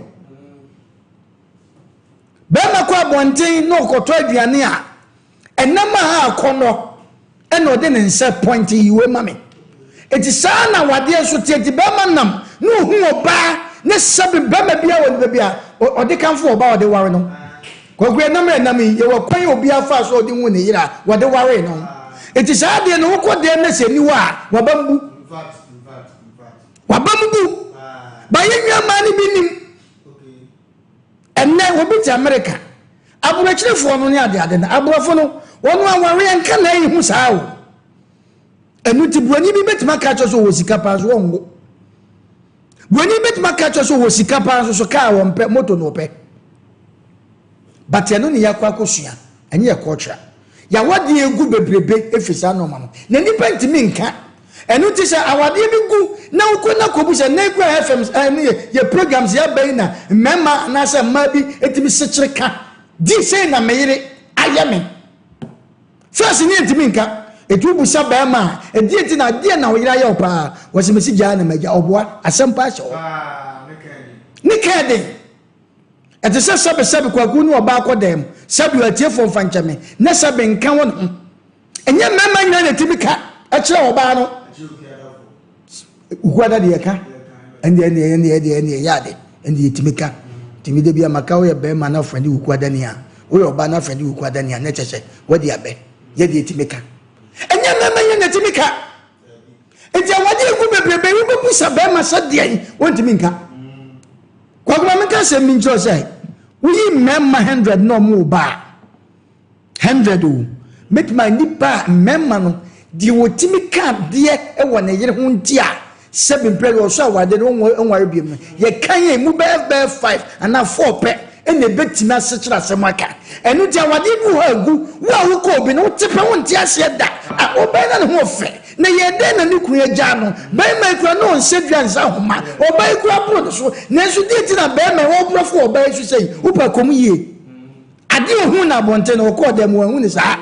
Barima kɔ abɔnten na ɔkɔtɔ aduane a, ɛnam a akɔnnɔ ɛna ɔde ne nsa pɔnte yi wei ma me. Eti saa na awadeɛ nso teɛ. Eti barima nam na ohu ɔbaa ne sɛbe barima bi a wɔ nipa bi a ɔde kamfo ɔbaa ɔde ware no. Kwaku ɛnam a ɛnam yi yɛwɔ kwan a obiara faa so a ɔde hu ne yere a wɔde waree no. Eti saa adeɛ no wokɔ dɛm na sɛ ɛni hɔ a waba mu bu. Waba mu bu. Ba yɛn nua mmaa no bi nim. Ɛnnɛ, obi te Amerika. Aborɔkyirefoɔ no ne adeade no, aborɔfo no, wɔn awareɛ nka na ɛyi ho saa o. Ɛno nti, buroni bi bɛtumi aka akyerɛ sɛ ɔwɔ sika paa nso ɔnwo. Buroni bɛtumi aka akyerɛ sɛ ɔwɔ sika paa nso so kaa wɔmpɛ, moto na ɔpɛ. But ɛno ne yɛakɔ akɔsua, ɛnyɛ yɛ culture. Yɛawadeɛ egu bebrebe efiri saa nnoɔma no. Na nnipa ntumi nka. Ɛno nti sɛ awadeɛ bi gu na wokɔ na kɔbu sɛ nnɛ yi koraa FM ɛne yɛ yɛ programs yɛ aba yi na mmarima anaasɛ mmaa bi tumi sekyere ka di sei na me yere ayɛ me. First ne yɛntumi nka. Ɛti wobusa barima a ɛdeɛ nti na adeɛ na wo yere ayɛ wo paa wɔsi mesi gyaa na magya ɔboa asɛm paa hyɛ hɔ. Ne ka den. Ɛte sɛ sɛbe sɛbe kwaku ne ɔbaa kɔ dan mu sɛbe atiefoɔ mfa nkyɛ me na sɛbe nka wɔn ho. Ɛnyɛ mmarima nyinaa na ɛtumi ka kyerɛ ɔbaa no. Ukuada deɛ ɛka ɛndeɛ ɛndeɛ ɛndeɛ ɛndeɛ ɛndeɛ ɛyɛ ade ɛndeɛ ɛtumi ka. Tumi de bi ama ka woyɛ bɛrima na afrɛ ne ukuada ni a woyɛ ɔbaa na afrɛ ne ukuada ni a na ɛkyɛ sɛ wadi abɛ yɛ deɛ ɛtumi ka. Ɛnyɛ mmarima nyinaa na ɛtumi ka. Nti awade egu bebrebe wobɛbusa bɛrima sɛ deɛn wɔntumi nka. Kwakuma menka sɛ mi nkyerɛ sɛ woyi mmarima 100 na ɔmo ba a 100 o mɛtumi a nnipa a mmarima no deɛ wɔtumi ka adeɛ wɔ ne yere ho nti a sɛbi mpɛ deɛ ɔsɔ awadeɛ no ɔnware biom no yɛka yɛn mu bɛyɛ bɛyɛ 5 anaa 4 pɛ ɛna ɛbɛtumi asekyerɛ asɛm aka. Ɛno nti awadeɛ bi wɔ hɔ agu wo a wokɔ obi no wote pɛ wonte aseɛ da a ɔbɛn na ne ho ɔfɛ na yɛ dɛn na ne kunu agya no bɛrima yi kura na ɔnhyɛ dua nsa ahoma ɔbaa yi kura boro ne so nanso deɛ nti na bɛrima yi wɔborɔfo ɔbaa yi so sɛ yi wopɛ kɔm yie adeɛ ohun na abɔnten na ɔkɔɔ dɛm wɔn ne saa.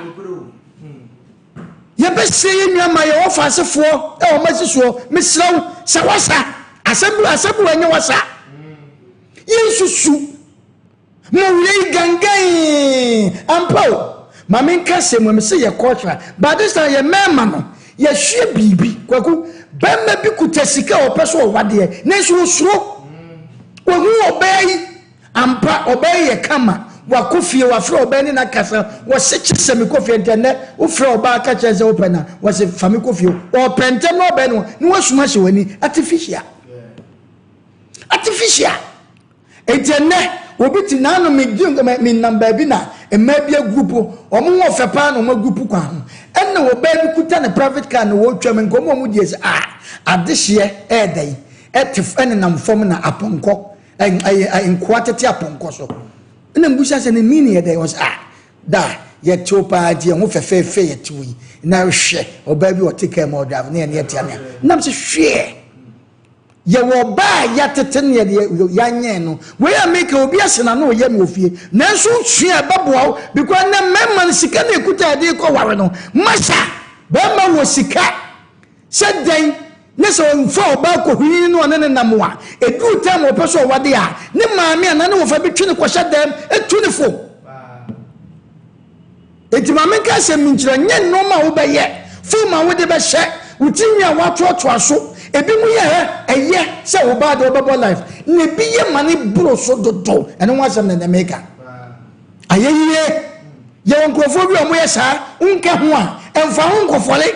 Yɛbɛsrɛ yɛn nua ma yɛwɔ faasefoɔ a wɔn asi soɔ. Mesrɛ wo sɛ wasa asɛm bi asɛm bi wɔnyɛ wasa. Yɛnsusu mo werɛ yi gangan ampa o. Ma menka sɛ mu sɛ yɛ culture but this time yɛ mmarima no yɛhwie biribi. Kwaku bɛrima bi kuta sika a ɔpɛ so ɔwadeɛ nanso osuro. Wahu ɔbaa yi Ampa, ɔbaa yi yɛ kama. Wakɔ fie, wafrɛ ɔbaa ne no akasa. Wɔse kye sɛ mekɔ fie ntɛm. Nnɛ, wofrɛ ɔbaa ka kyerɛ no sɛ wopɛ no a, wɔse fa me kɔ fie. Ɔpɛ ntɛm na ɔbɛn no na wasum ahyɛ w'ani. Artificial. Artificial. Enti ɛnnɛ, obi te n'ano me menam baabi na mmaa bi agrupu, wɔn ho ɔfɛ paa na wɔn agrupu kwan ho. Ɛna ɔbaa bi kuta ne private car na wɔretwam, nka wɔn a wɔn die sɛ ah, adehyeɛ ɛɛda yi, ɛte ɛnenam fam na apɔnkɔ Ɛyɛ nkoa tete apɔnkɔ so. Ɛna mbusa sɛ ne meaning yɛ dɛn? Ɔsɛ ah da yɛtew paa nti yɛn ho fɛfɛɛfɛ yɛtew yi. Na hwɛ ɔbaa bi ɔte kaa mu a ɔdrive ne yɛn yɛte anea. Nam sɛ hwɛ yɛwɔ ɔbaa a yɛatete no yɛde yɛanyɛn no. Wei a meka obi ahyɛ n'ano ɔyɛ me wɔ fie. Nanso sua ɛbɛboa wo because ɛnɛ mmarima no sika na ekuta yɛde kɔ ware no. Masa bɛrima wɔ sika. Sɛ dɛn ne sɛ ɔmfa ɔbaa kohwini ne ɔne no nam a, ɛduru time a ɔpɛ sɛ ɔwade a, ne maame anaa ne wɔfa bi twe no kɔhyɛ dɛm tu no fo. Enti ma menka asɛm bi nkyerɛ, nyɛ nnoɔma a wobɛyɛ, fom a wode bɛhyɛ, wo tirinwi a woatoatoa so, ebi mu yɛ hɛ, ɛyɛ sɛ wo baa deɛ wobɛbɔ life, na ebi yɛ ma ne boro so dodo, ɛno ho asɛm na ɛnɛ meka. Ayɛ yie, yɛwɔ nkurɔfoɔ bi a wɔyɛ saa, wonka ho a, ɛmfa ho nkɔfɔle.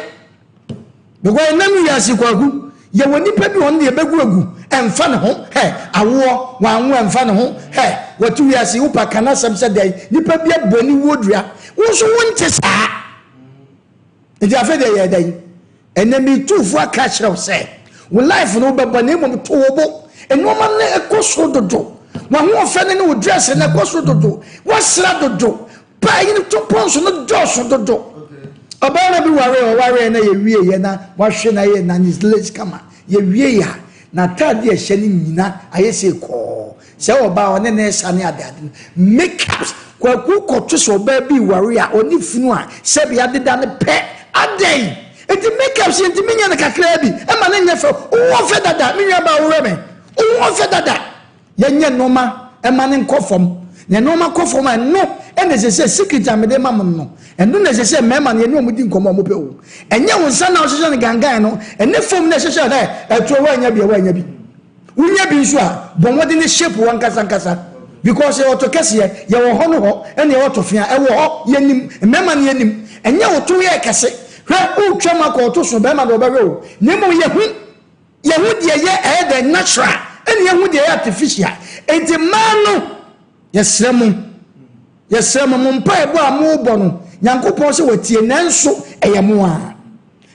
Because ɛnam wiase kwaku yɛwɔ nipa bi wɔn deɛ bɛgu agu ɛnfa ne ho hɛ awoɔ wanwo ɛnfa ne ho hɛ wɔte wiase wopa ka n'asɛm sɛ dɛn nipa bi abɔ ne wuo dua wo nso wonte saa nti afei deɛ yɛ dɛn ɛnɛ metuufo aka akyerɛ wo sɛ wo life no wobɛbɔ na mmom to wo bo nneɛma no ɛkɔ soro dodo wahoɔfɛ no ne wo dress no ɛkɔ soro dodo wasra dodo Paa yi no to pɔnso no dɔɔso dodo. Ɔbarima bi waree ɔwaree na yɛwie yɛ na wahwe na yɛ na ne lace kama yɛwie yɛ a n'ataade a ɛhyɛ no nyina ayɛ sɛ kɔɔ sɛ ɔbaa ɔne ne sa ne ade ade no makeups kwaku kɔto sɛ ɔbaa bi ware a ɔne funu a sɛbi adeda no pɛ adɛn enti makeups yɛ ntumi nyɛ no kakraa bi ɛma no nyɛ fɛ wowɔ fɛ dada me nua baa worɛ me wowɔ fɛ dada. Yɛnyɛ nnoɔma mma no nkɔ fam. Na nnoɔma kɔ fam a, ɛno na ɛsɛ sɛ secret a mede ma mo no, ɛno na ɛsɛ sɛ mmarima no yɛne wɔn di nkɔmmɔ a wɔpɛ o. Ɛnyɛ wo nsa na wohyehyɛ no gangan no, ɛne fam na ɛhyehyɛ no ɛ, ɛtoɔ woannya bi a woannya bi. Wonya bi nso a, bɔ mmɔden ne shape wo ankasa ankasa. Because yɛwɔ to kɛseɛ, yɛwɔ hɔ no hɔ, ɛna yɛwɔ to fea, ɛwɔ hɔ, yɛnim, mmarima no yɛnim. Ɛnyɛ wo to yɛ kɛse. Hwɛ, wotwam akɔ ɔto so, barima deɛ ɔbɛhwɛ o. Na mmom yɛhu. Yɛhu deɛ ɛyɛ ɛyɛ dɛn natural ɛna yɛhu deɛ ɛyɛ artificial. Enti mmaa no yɛsrɛ mo yɛsrɛ mo mo mpaebɔ a mobɔ no Nyankopɔn sɛ watie nanso ɛyɛ mo a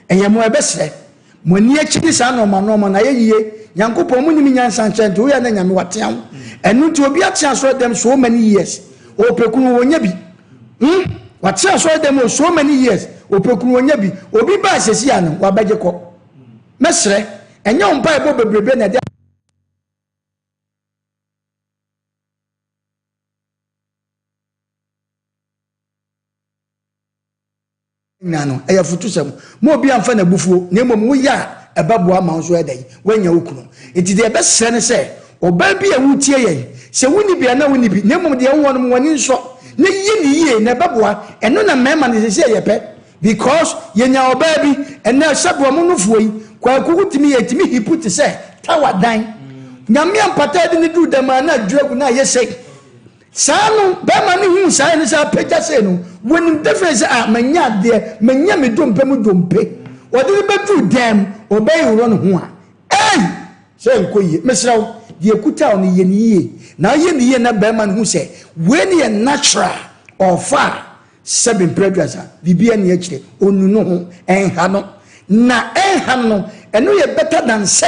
ɛyɛ mo ɛbɛsrɛ mo ani akyi ne saa nɔɔma nɔɔma na ayɛ yie. Nyankopɔn mo nim nyansa nkyɛn nti woyɛ na Nyame watea wo. Ɛno nti obi ate asɔre dɛm so many years ɔpɛ kunu ɔnya bi. Hmm? Wate asɔre dɛm o so many years, ɔpɛ kunu ɔnya bi. Obi baa sɛsi a no, wabɛgye kɔ. Mɛsrɛ, ɛnyɛ wo mpaebɔ bebrebe na ɛde nyinaa no, ɛyɛ afutusɛm. Ma obi amfa n'abufuo, na mmom woyɛ a, ɛbɛboa ma wo nso ɛdɛn, woanya wo kunu. Nti deɛ ɛbɛsrɛ ne sɛ, ɔbaa bi a wotie yɛn, sɛ wonni bi a na wonni bi, na mmom deɛ wowɔ no ma w'ani nsɔ, na yɛ ne yie, na ɛbɛboa. Ɛno na mmarima no sɛsɛ yɛpɛ, because yɛnya ɔbaa bi, ɛnɛ sɛbe ɔmo nofoɔ yi, Kwaku wotumi yɛ, ɛtumi hipu te sɛ tawa dan. Nyame ampata de ne duru dɛm a na adwiri agu na ayɛ sei. Saa no, bɛrima no huu saa ne sɛ apagya sei no, wɔnim difference sɛ ah, manya adeɛ, manya me dompe mu dompe. Ɔde no bɛduru dɛm, ɔbɛyi worɔ ne ho a, ei! Sɛ nkɔ yie. Mesrɛ wo, deɛ ɛkuta wo no, yɛ no yie. Na woyɛ no yie na bɛrima no hu sɛ wei no yɛ natural, ɔfa a, Sɛbe mprɛ aduasa, biribiara nni akyire, ɔnnu no ho, ɛnha no. Na ɛnha no no, ɛno yɛ better than sɛ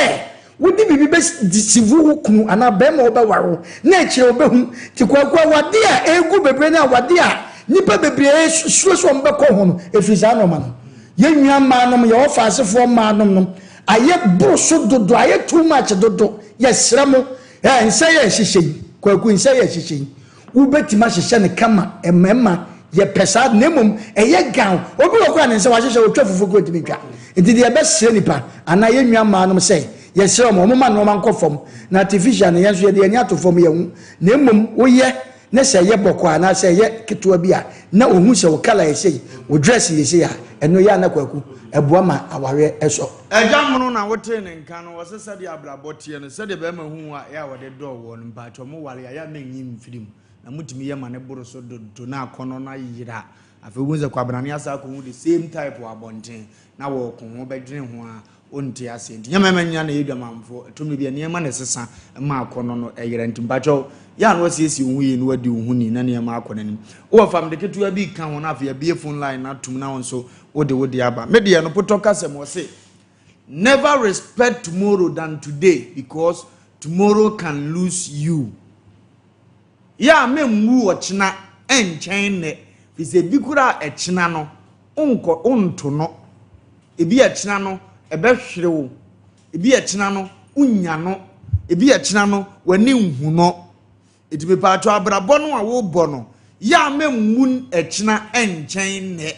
wode biribi bɛ deceive wo kunu anaa barima a ɔbɛware wo, na akyire ɔbɛhu. Nti Kwaku, awadeɛ a ɛregu bebree ne awadeɛ a nnipa bebree suro sɛ wɔbɛkɔ ho no, ɛfiri saa nnoɔma no. Yɛn nua mmaa nom, yɛn ɔfaasefoɔ mmaa nom no, ayɛ boro so dodo, ayɛ too much dodo. Yɛsrɛ mo, ɛɛ nsa yi a ɛhyehyɛ yi, Kwaku, nsa yi a ɛhyehyɛ yi, Wobɛtumi ahyehyɛ no kama, mmarima yɛpɛ saa na mmom ɛyɛ gown. Obi wɔ koraa ne nsa wahyehyɛ ɔtwa fufuo koraa ɔntumi ntwa. Nti deɛ yɛbɛsrɛ nipa anaa yɛn nua mmaa nom sɛ yɛsrɛ wɔn wɔn ma nnoɔma nkɔ fam na artificial no yɛn nso yɛde yɛn ani ato fam yɛn ho na mmom woyɛ ne sɛ ɛyɛ bɔkɔɔ anaa sɛ ɛyɛ ketewa bi a na ɔhu sɛ wo colour yɛ sei wo dress yɛ sei a ɛno yɛ a na kwaku ɛboa ma awareɛ ɛsɔ. Agya mono na wotee ne nka no, ɔse sɛdeɛ abrabɔ teɛ no, sɛdeɛ bɛrima hu wo a ɛyɛ a wɔde dɔ woɔ no, mpakyɛw mo ware a ɛyɛ a mennyi mfiri mu, na motumi yɛ ma no boro so dodo na akɔnnɔ no ayera, afei wobɛhu sɛ Kwabena ne asa akɔhu the same type wɔ abɔnten na wɔɔko ho, wobɛdwene ho a wonte aseɛ, nti nyɛ mmarima nyinaa na ɛyɛ dwamanfoɔ, ɛtɔ mmerɛ bi a nneɛma na ɛsesa ma akɔnnɔ no yera, nti mpakyɛw yɛ a na wasiesie wo ho yie na wadi wo ho ni na nneɛma akɔ n'anim. Wowɔ fa mede ketewa bi reka ho na afei abue phone line no atom na wo nso Wode wo deɛ aba. Me deɛ no potɔ kasa mu ɔse never respect tomorrow than today because tomorrow can lose you. Yɛ a memmu ɔkyena nkyɛn nnɛ fi sɛ ebi koraa ɛkyena no wonkɔ wonto no. Ebi ɛkyena no ɛbɛhwere wo. Ebi ɛkyena no wonnya no. Ebi ɛkyena no w'ani nhu no. Enti mepatwɔ abrabɔ no a wobɔ no yɛ a memmu ɛkyena ɛnkyɛn nnɛ.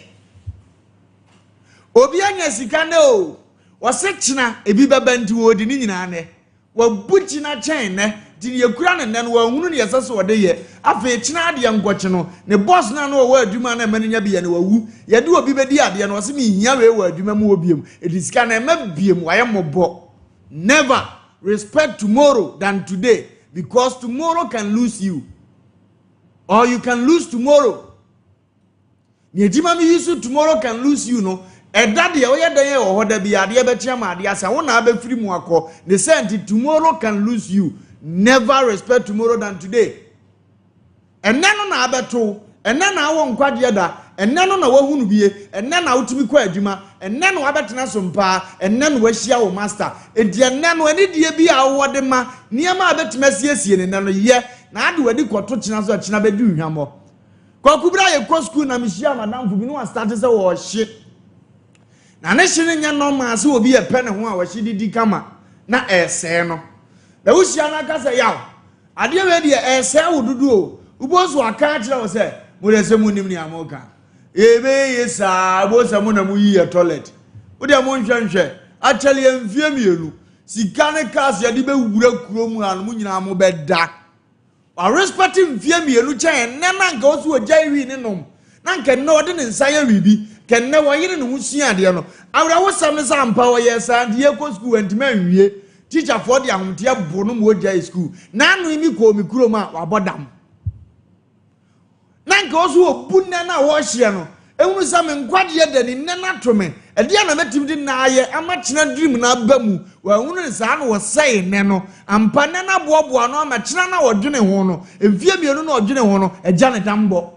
Obi anya sika nnɛ o, ɔse kyena ebi bɛba nti ɔredi ne nyinaa nnɛ. Wabu kyena kyɛn nnɛ, nti deɛ ekura no nnɛ no wanhunu deɛ ɛsɛ sɛ ɔde yɛ. Afei kyena adeɛ nkɔkye no, ne boss no a na ɔwɔ adwuma a na ɛma no nya bi yɛ no wawu. Yɛde obi bɛdi adeɛ no ɔse menhia wei wɔ adwuma mu hɔ biom, enti sika no ɛmma biom, wayɛ mmɔbɔ. Never respect tomorrow than today because tomorrow can lose you or you can lose tomorrow. Nea eti ma mi yi so tomorrow can lose you no, ɛda deɛ ɔyɛ dɛn wɔ hɔ da bi adeɛ bɛkye ama adeɛ asa wo na abɛfiri mu akɔ ne sɛ nti tomorrow can lose you. Never respect tomorrow than today. Ɛnnɛ no na abɛto wo, ɛnnɛ na awɔ nkwagyeɛ da, ɛnnɛ no na woahunu bie, ɛnnɛ na wotumi kɔ adwuma, ɛnnɛ na wabɛtena so mpaa, ɛnnɛ na wahyia wo master. Enti ɛnnɛ no anidie bi a wowɔ de ma nneɛma a bɛtumi asiesie no nnɛ no yɛ, na ade w'ani kɔto kyena so a kyena bɛdi wo hwammɔ. Kwaku berɛ a yɛkɔ sukuu na mehyia madamfo bi na wastate sɛ wɔrehye. Na ne hye no nyɛ normal sɛ obi ɛpɛ ne ho a wɔhye didi kama na ɛresɛe no. Na wohyia no aka sɛ yaw, Adeɛ wei deɛ ɛresɛe wo dodo o. Wobɛhu sɛ waka akyerɛ wo sɛ, mo deɛ sɛ monnim nea moreka. Ɛbɛyɛ yie saa, wobɛhu sɛ mo na moyi yɛ toilet. Wo deɛ monhwɛ nhwɛ, akyɛre yɛ mfeɛ mmienu, sika ne cars yɛde bɛwura kurom ha no, mo nyinaa mobɛda. Warespɛte mfeɛ mmienu kyɛn ɛnnɛ na anka ɔsi ɔgyae wii ne nom, na anka ɛnnɛ ɔde ne nsa yɛ biribi, nka ɛnnɛ wɔyere ne ho sua adeɛ no. Awerɛhosɛm ne sɛ ampa ɔyɛɛ saa nti yɛkɔ sukuu wantumi anwie. Tikyafoɔ de ahometeɛ bo no ma ɔgyae sukuu. N'ano yi me kɔɔ me kurom a wabɔ dam. Na nka ɔso ɔbu nnɛ no a wɔrehyeɛ no, ɛhunu sɛ me nkwagyeɛ da ni, nnɛ no ato me. Ɛdeɛn na mɛtumi de nnɛ ayɛ ama kyena dream no aba mu? Wanhunu no saa na wɔsɛe nnɛ no. Ampa nnɛ no aboaboa ano ama kyena no a ɔdwene ho no, mfeɛ mmienu na ɔdwene ho no, agya ne dambɔ.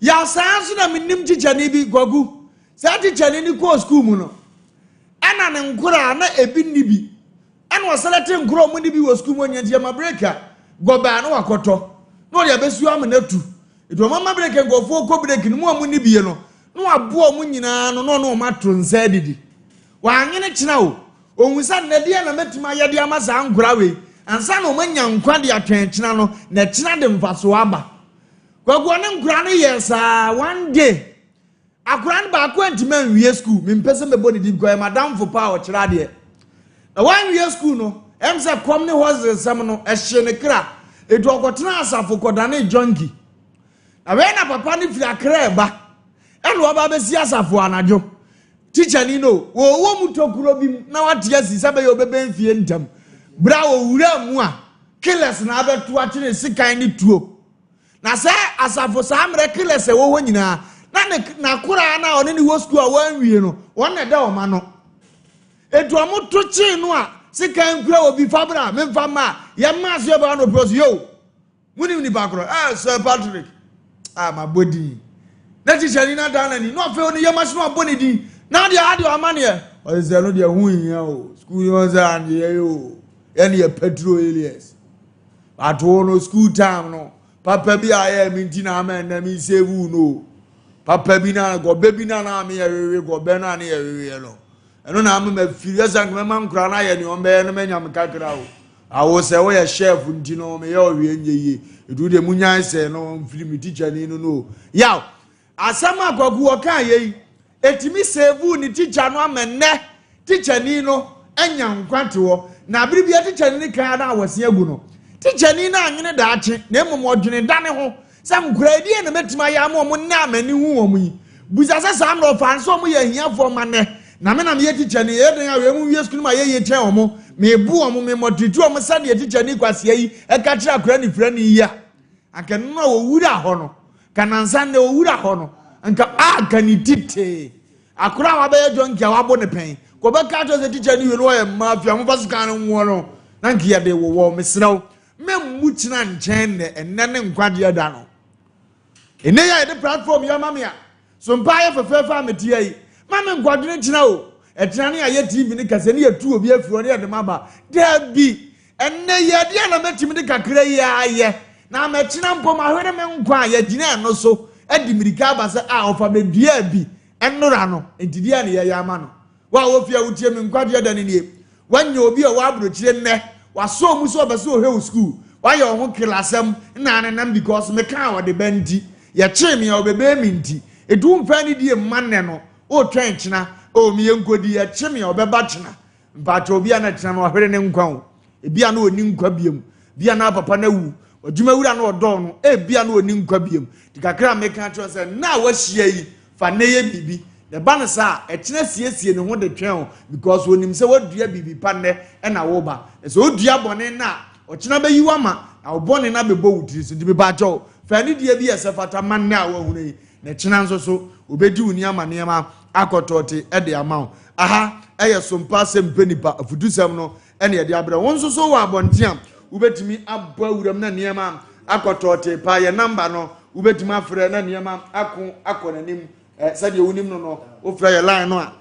Yaw saa nso na menim tikyani bi, Kwaku. Saa tikyani no kɔɔ sukuu mu no, ɛna ne nkoraa na ebi nni bi. Ɛna ɔsɛlɛte nkoraa ɔmo nni bi wɔ sukuu mu ɔnyɛ nti yɛma break a, gɔbɛ a na wakɔtɔ na ɔde abɛsi hɔ ama no atu. Nti wɔn ama break nkurɔfoɔ kɔ break no mu a wɔn ni bie no, na waboa wɔn nyinaa no na ɔne wɔn ato nsa adidi. Wanyene kyena o, ohun sɛ nnɛ deɛ na mɛtumi ayɛ de ama saa nkora wei ansa na wɔn anya nkwa de atwɛn kyena no, na kyena de mfasoɔ aba. Kwaku ɔne nkora no yɛɛ saa one day. Akwadaa no baako antumi anwie sukuu. Mempɛ sɛ mɛbɔ ne din because ɔyɛ m'adamfo paa a ɔkyerɛ adeɛ. Na wanwie sukuu no, ɛm sɛ kɔm ne hɔsesɛm no, ɛhyee ne kra. Enti ɔkɔtenaa asafo kɔdanee junkie. Na wei na papa no firi Accra reba, ɛna waba abɛsi asafo anadwo. Tikyani no, wɔwɔ mu tokuro bi mu na wate asi sɛ bɛyɛ ɔbɛbɛn fie ntɛm. Berɛ a ɔwuraa mu a, killers na abɛto akyene sekan ne tuo. Na sɛ asafo saa mmerɛ killers a ɛwɔ hɔ nyinaa, na ne n'akoraa no a ɔne ne wɔ sukuu a wɔanwie no, wɔn na ɛda wɔn ano. Enti wɔn to kyee no a sekan kura obi fa bra memfa mma a yɛmma ase ɔbɛba no ɔpɛ ɔso yo munim nipa korɔ eh Sir Patrick a mabɔ din na tikyani no adan n'ani na ɔfɛ ne yam ase na wabɔ ne din na adeɛ adeɛ ɔama neɛ ɔsɛ sɛ no deɛ ho hia o sukuu yi wɔn sɛ andeɛ yɛ o yɛne yɛ petro alias But wo no school time no papa bi a yɛ me nti na ama ɛnɛ me save wo no papa bi na gɔbɛ bi na na me yɛ wewe gɔbɛ na ne yɛ wewe no ɛno na ama ma firi ɛsɛ nka mɛma nkora na yɛ ne wɔn bɛyɛ no mɛnya me kakra o awo sɛ woyɛ chef nti no meyɛ ɔhwɛ nyɛ yie edu deɛ mu nyan sɛ no mfiri me teacher ni no no yaw Asɛm a Kwaku ɔkaa yɛ yi, ɛtumi seevuu ne tikya no ama nnɛ tikyani no anya nkwa te hɔ. Na bere biara tikyani no kan ara a wɔse agu no. Tikyani no annwene daakye, na mmom ɔdwene da ne ho sɛ nkoraa yi deɛn na mɛtumi ayɛ ama wɔn nnɛ a m'ani hu wɔn yi. Bisa sɛ saa mmerɛ ɔfaa no sɛ wɔn yɛ ahiafoɔ mma nnɛ, na me na meyɛ tikyani, ɛyɛ dɛn a wei mu wie sukuu no ma yɛ yie kyɛn wɔn, mebu wɔn, memɔtriti wɔn sɛdeɛ tikyani kwasea yi ka kyerɛ akwadaa nifirani yi a. Anka ɛno a ɔwura hɔ no, ka nansa nnɛ ɔwura hɔ no, nka a nka ne ti tee. Akora a wabɛyɛ junkie a wabo ne pɛn, ka ɔbɛka akyerɛ sɛ tikya no wie no ɔyɛ mafia, mofa sika no nwoɔ no, na nka yɛde wowɔ. Mesrɛ wo, memmu kyena nkyɛn nnɛ, ɛnnɛ ne nkwagyeɛ da no. Ɛnnɛ yi a yɛde platform yi ama me a, so mpa ayɛ fɛfɛɛfɛ a mete ha yi, ma me nkwadwene kyena o, ɛkyena ne yɛayɛ TV no kɛseɛ ne yɛtu obi afiri hɔ ne yɛde ma aba. Daabi! Ɛnnɛ yi, ɛdeɛn na mɛtumi de kakra yi ara ayɛ, na ama ɛkyena mpo mahwere me nkwa a yɛgyina ɛno so de mmirika aba sɛ a ɔfa bɛduaa bi nnora no, enti deɛn na yɛyɛ ama no? Wo a wɔ fie a wotie me nkwagyeɛ da no nie. Woanya obi a ɔwɔ aburokyire nnɛ, wasɔ mu sɛ ɔpɛ sɛ ɔhwɛ wo sukuu, woayɛ wo ho kelasɛm na anenam because mekaa ɔde ba nti, yɛkyee me a ɔbɛbɛn me nti, enti womfa anidie mma nnɛ no, woretwɛn kyena, oh meyɛ nkɔdi, yɛkye me a ɔbɛba kyena. Mpakyɛw, obi a na kyena no wahwere ne nkwa o, ebi a na ɔnni nkwa biom, bi a na papa no awu, adwumawura na ɔdɔɔ no, ebi a na ɔnni nkwa biom. Nti kakra a meka akyerɛ sɛ, nna a wahyia yi, fa nnɛ yɛ biribi. Na ɛba no saa a, ɛkyena siesie ne ho de twɛn o, because onim sɛ wadua biribi pa nnɛ ɛna woba. Na sɛ odua bɔne nnɛ a, ɔkyena bɛyi wo ama, na wo bɔne no abɛbɔ wo tiri so. Nti mepakyɛw, fa anidie bi a ɛsɛ fata ma nnɛ a woahunu yi, na ɛkyena nso so, obɛdi wo ni ama nneɛma akɔtɔɔte de ama wo. Aha yɛ Sompa Asɛm Pɛ Nipa afutusɛm no na yɛde abrɛ wo. Nso so wɔ abɔnten a wobɛtumi abɔ awuram na nneɛma akɔtɔɔte paa. Yɛ namba no wobɛtumi afrɛ na nneɛma ako akɔ n'anim. Sɛdeɛ wonim no no, wofrɛ yɛ line no a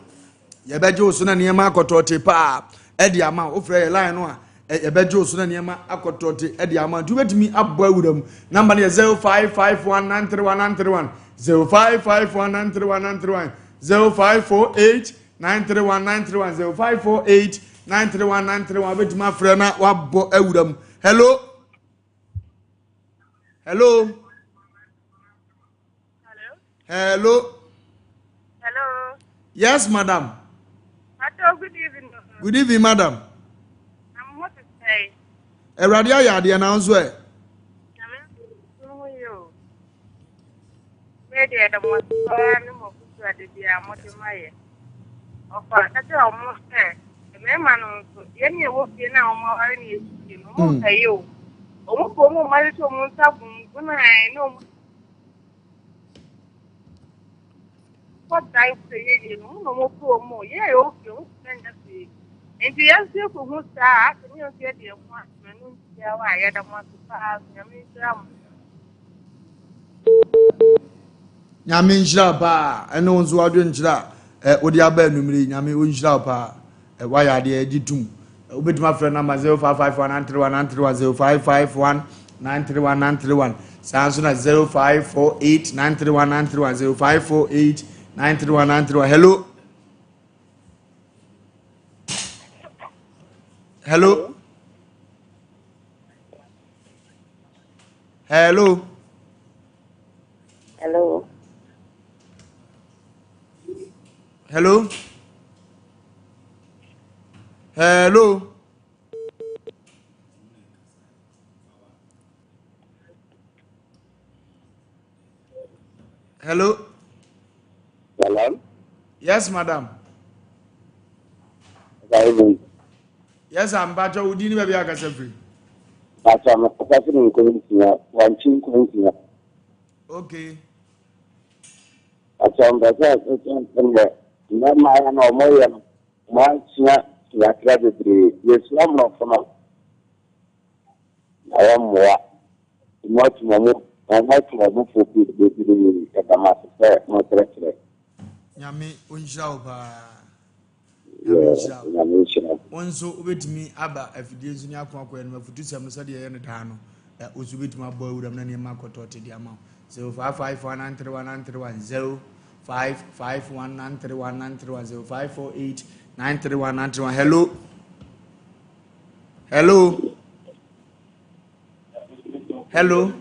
yɛbɛgye wo so na nneɛma akɔtɔɔte paa de ama wo. Wofrɛ yɛ line no a yɛbɛgye wo so na nneɛma akɔtɔte de ama nti wobɛtumi abɔ awura mu namba no yɛ 0551931931 0551931931 0548 931931 0548 931931 wobɛtumi afrɛ na wabɔ awura mu. Hello, hello, hello. Hello. Yes, madam. Pacho, good evening. Good evening, madam. I'm what to say. Awurade ayɛ adeɛ na nso ɛ. Nyame nso ho yɛ o. Me deɛ ɛda mo ase paa ne mo afutu ade bi a mode ma yɛ. Ɔfa ka kyerɛ wɔn sɛ mmarima no nso yɛn ne ɛwɔ fie no a wɔn aware ne yɛsi fie no wɔn nsa yɛ o. Wɔn kɔ wɔn mma de sɛ wɔn nsa gungun a ne wɔn kɔ dan sɛ yɛyɛ no wɔn na wɔn kɔ wɔn o yɛn a yɛwɔ fie wɔn sɛ nyɛ fie. Nti yɛn nso yɛkɔhu saa a asɛ ne yɛn nso yɛde yɛn ho ato ɛno nti a yɛda mo ase paa Nyame nhyira mo. Nyame nhyira wo paa ɛne wo nso wadwenkyerɛ a ɛ wode aba anumere yi Nyame ɔnhyira wo paa ɛ wayɛ adeɛ ɛgye tum wobɛtumi afrɛ namba 0551 931 931 0551 931 931 saa nso na 0548 931 931 0548 931 931 hello hello hello Hello. Hello. Hello. Hello. Hello. Yes, madam. Yes, I'm Bacho. Udini baby akasa free. Bacho, I'm akasa free nkontia. Wanchi nkontia. Okay. Bacho, mpɛsɛ ɛsɛ ndɛ mmarima yɛ na ɔmo yɛ no mo asua suakra bebree yɛsua mmorɔfo no na wɔmmoa mo atu ɔmo ɔmo atu ɔmo fo bebree ɛda mo ase sɛ mo kyerɛkyerɛ. Nyame onhyira wo paa. Nyame nhyira wo. Nyame nhyira wo. Wo nso wobɛtumi aba afidie nso ne ako akɔ anim afutusɛm no sɛdeɛ ɛyɛ no daa no. Wo nso wobɛtumi abɔ awuram na nneɛma akɔtɔ te de ama wo. 0551 931 931 0551 931 931 0548 931 931 Hello. Hello. Hello.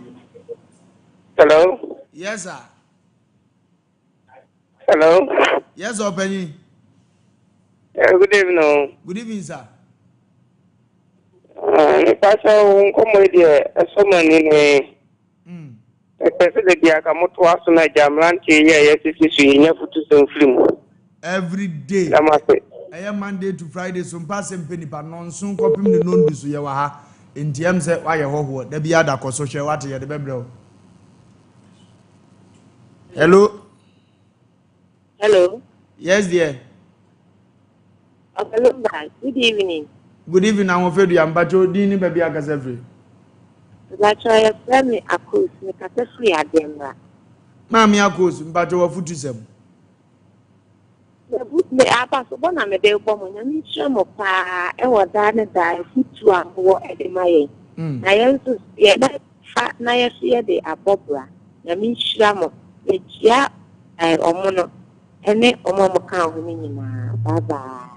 Hello. Yes, sir. Hello. Yes, Openyi. Good evening. Good evening, sir. Nipa sɛ wo nkɔmmɔ yi deɛ ɛsɔ m'ani ne ɛpɛ sɛ da bia ka motoa so no agya mmeranteɛ yi a yɛasisi so yi nya fotusɛm firi mu. Every day. Dam ase. Ɛyɛ Monday to Friday so mpa asɛm pɛ nipa nɔnson kɔpem ne nondu so yɛwɔ ha. Nti ɛm sɛ woayɛ hɔhoɔ. Da biara da kɔ so hwɛ wate yɛde bɛbrɛ wo. Hello. Hello. Yes dear. Okalumba, good evening. Good evening Ahofedua mpakyɛ din ne baabi akasa firi. Mpakyɛ yɛfrɛ me Akos, mekasa firi Ademra. Maame Akos, mpakyɛ wafutu sɛm. Me abasobɔ na mede bɔ mo, Nyame nhyira mo paa ɛwɔ daa ne daa afutuo a mowɔ ɛde ma yɛn. Na yɛn nso yɛbɛfa na yɛso yɛde abɔ bra. Nyame nhyira mo. Mekyia ɔmo no ɛne ɔmo a wɔka ho no nyinaa. Bye bye.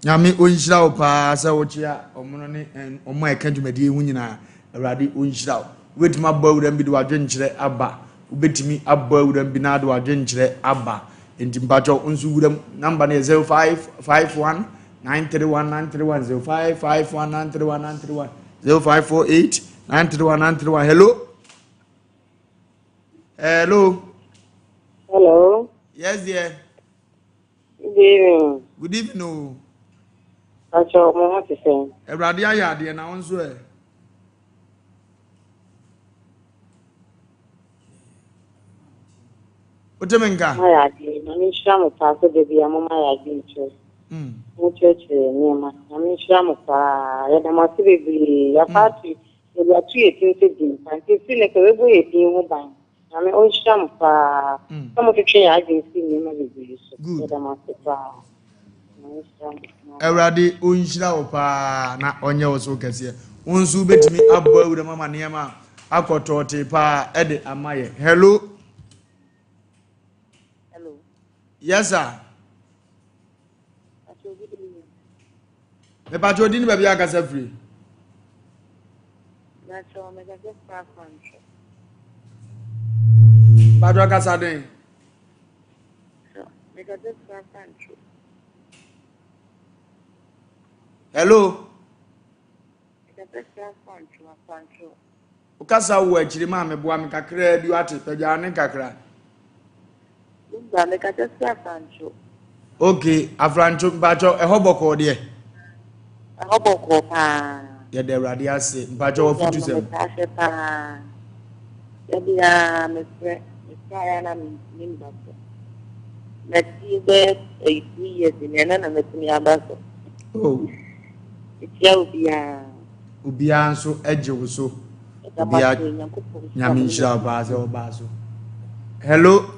Nyame ɔnhyira wo paa sɛ wokyea ɔmo no ne ɔmo a ɛka dwumadie ho nyinaa. Awurade ɔnhyira wo. Wobɛtumi abɔ awuram bi de w'adwenkyerɛ aba. Wobɛtumi abɔ awuram bi na de w'adwenkyerɛ aba. Nti mpakyɛw nso wuram namba no yɛ 0551 931 931 0551 931 931 0548 931 931. Hello. Hello. Hello. Yes, dear. Good evening. Good evening. O. Pacho, mo ho te sɛn? Awurade ayɛ adeɛ na wo nso ɛ. Wote me nka? Mo ayɛ adeɛ. Nyame nhyira mo paa sɛ da bia mo ma yɛ adwene kyerɛ. Mo kyerɛkyerɛ nneɛma. Nyame nhyira mo paa. Yɛda mo ase bebree. Yɛafa ato yɛde ato yɛ tirim sɛ din pa. Nti ɛfiri nnɛ kɔ yɛbɛbɔ yɛ din ho ban. Nyame ɔnhyira mo paa sɛ motwetwe yɛn adwene si nneɛma bebree so. Yɛda mo ase paa. Nyame nhyira mo. Awurade ɔnhyira wo paa na ɔnyɛ wo so kɛseɛ. Wo nso wobɛtumi abɔ awuram ama nneɛma akɔ tɔɔtee paa ɛde ama yɛ. Hello. Hello. Yes sir. Mepatwa odi ne baabi akasa firi. Mpatwa kasa den. Hello. Wokasa wɔ akyiri maa meboa me kakraa bi wate pagyaa ne kakra. Lumba, mekasa firi Afrancho. Okay, Afrancho mpakyɛw ɛhɔ bɔkɔɔ deɛ. Ɛhɔ bɔkɔɔ paa. Yɛda Awurade ase mpakyɛw afutu sɛm. Metaa hwɛ paa. Da biara mefrɛ, mefrɛ ayɛ na mentumi mba so. Matie bɛyɛ ɛyi 2 years ni ɛnɛ na matumi aba so. Oh. Mekyia obiara. Obiara nso gye wo so. Obiara Nyame nhyira wo paa sɛ ɔbaa so. Hello.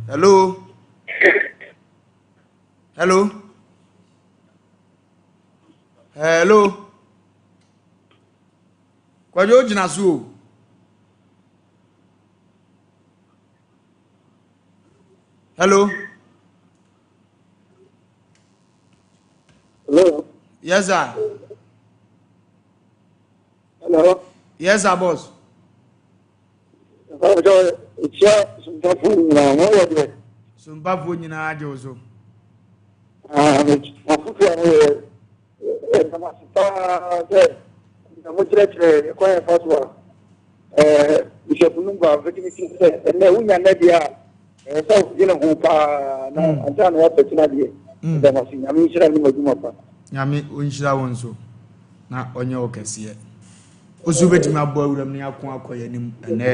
Hello. Hello. Hello. Kwadwo gyina so o. Hello. Hello. Yes, sir. Hello. Yes, sir, boss. Sompafoɔ nyinaa mo yɛ deɛ. Sompafoɔ nyinaa gye wo so. Afotu a moyɛ ɛdam ase paa sɛ na mokyerɛkyerɛ kwan yɛfa so a bishop no ba bɛtumi ti sɛ ɛnɛ wonya nnɛ deɛ a ɛyɛ sɛ wodwene ho paa na ansa na woapɛ kyena deɛ. Ɛdam ase. Nyame nhyira ne m'adwuma pa. Nyame ɔnhyira wo nso na ɔnyɛ wo kɛseɛ. Wo so wobɛtumi abɔ awuram ne ako akɔ yɛn anim ɛnɛ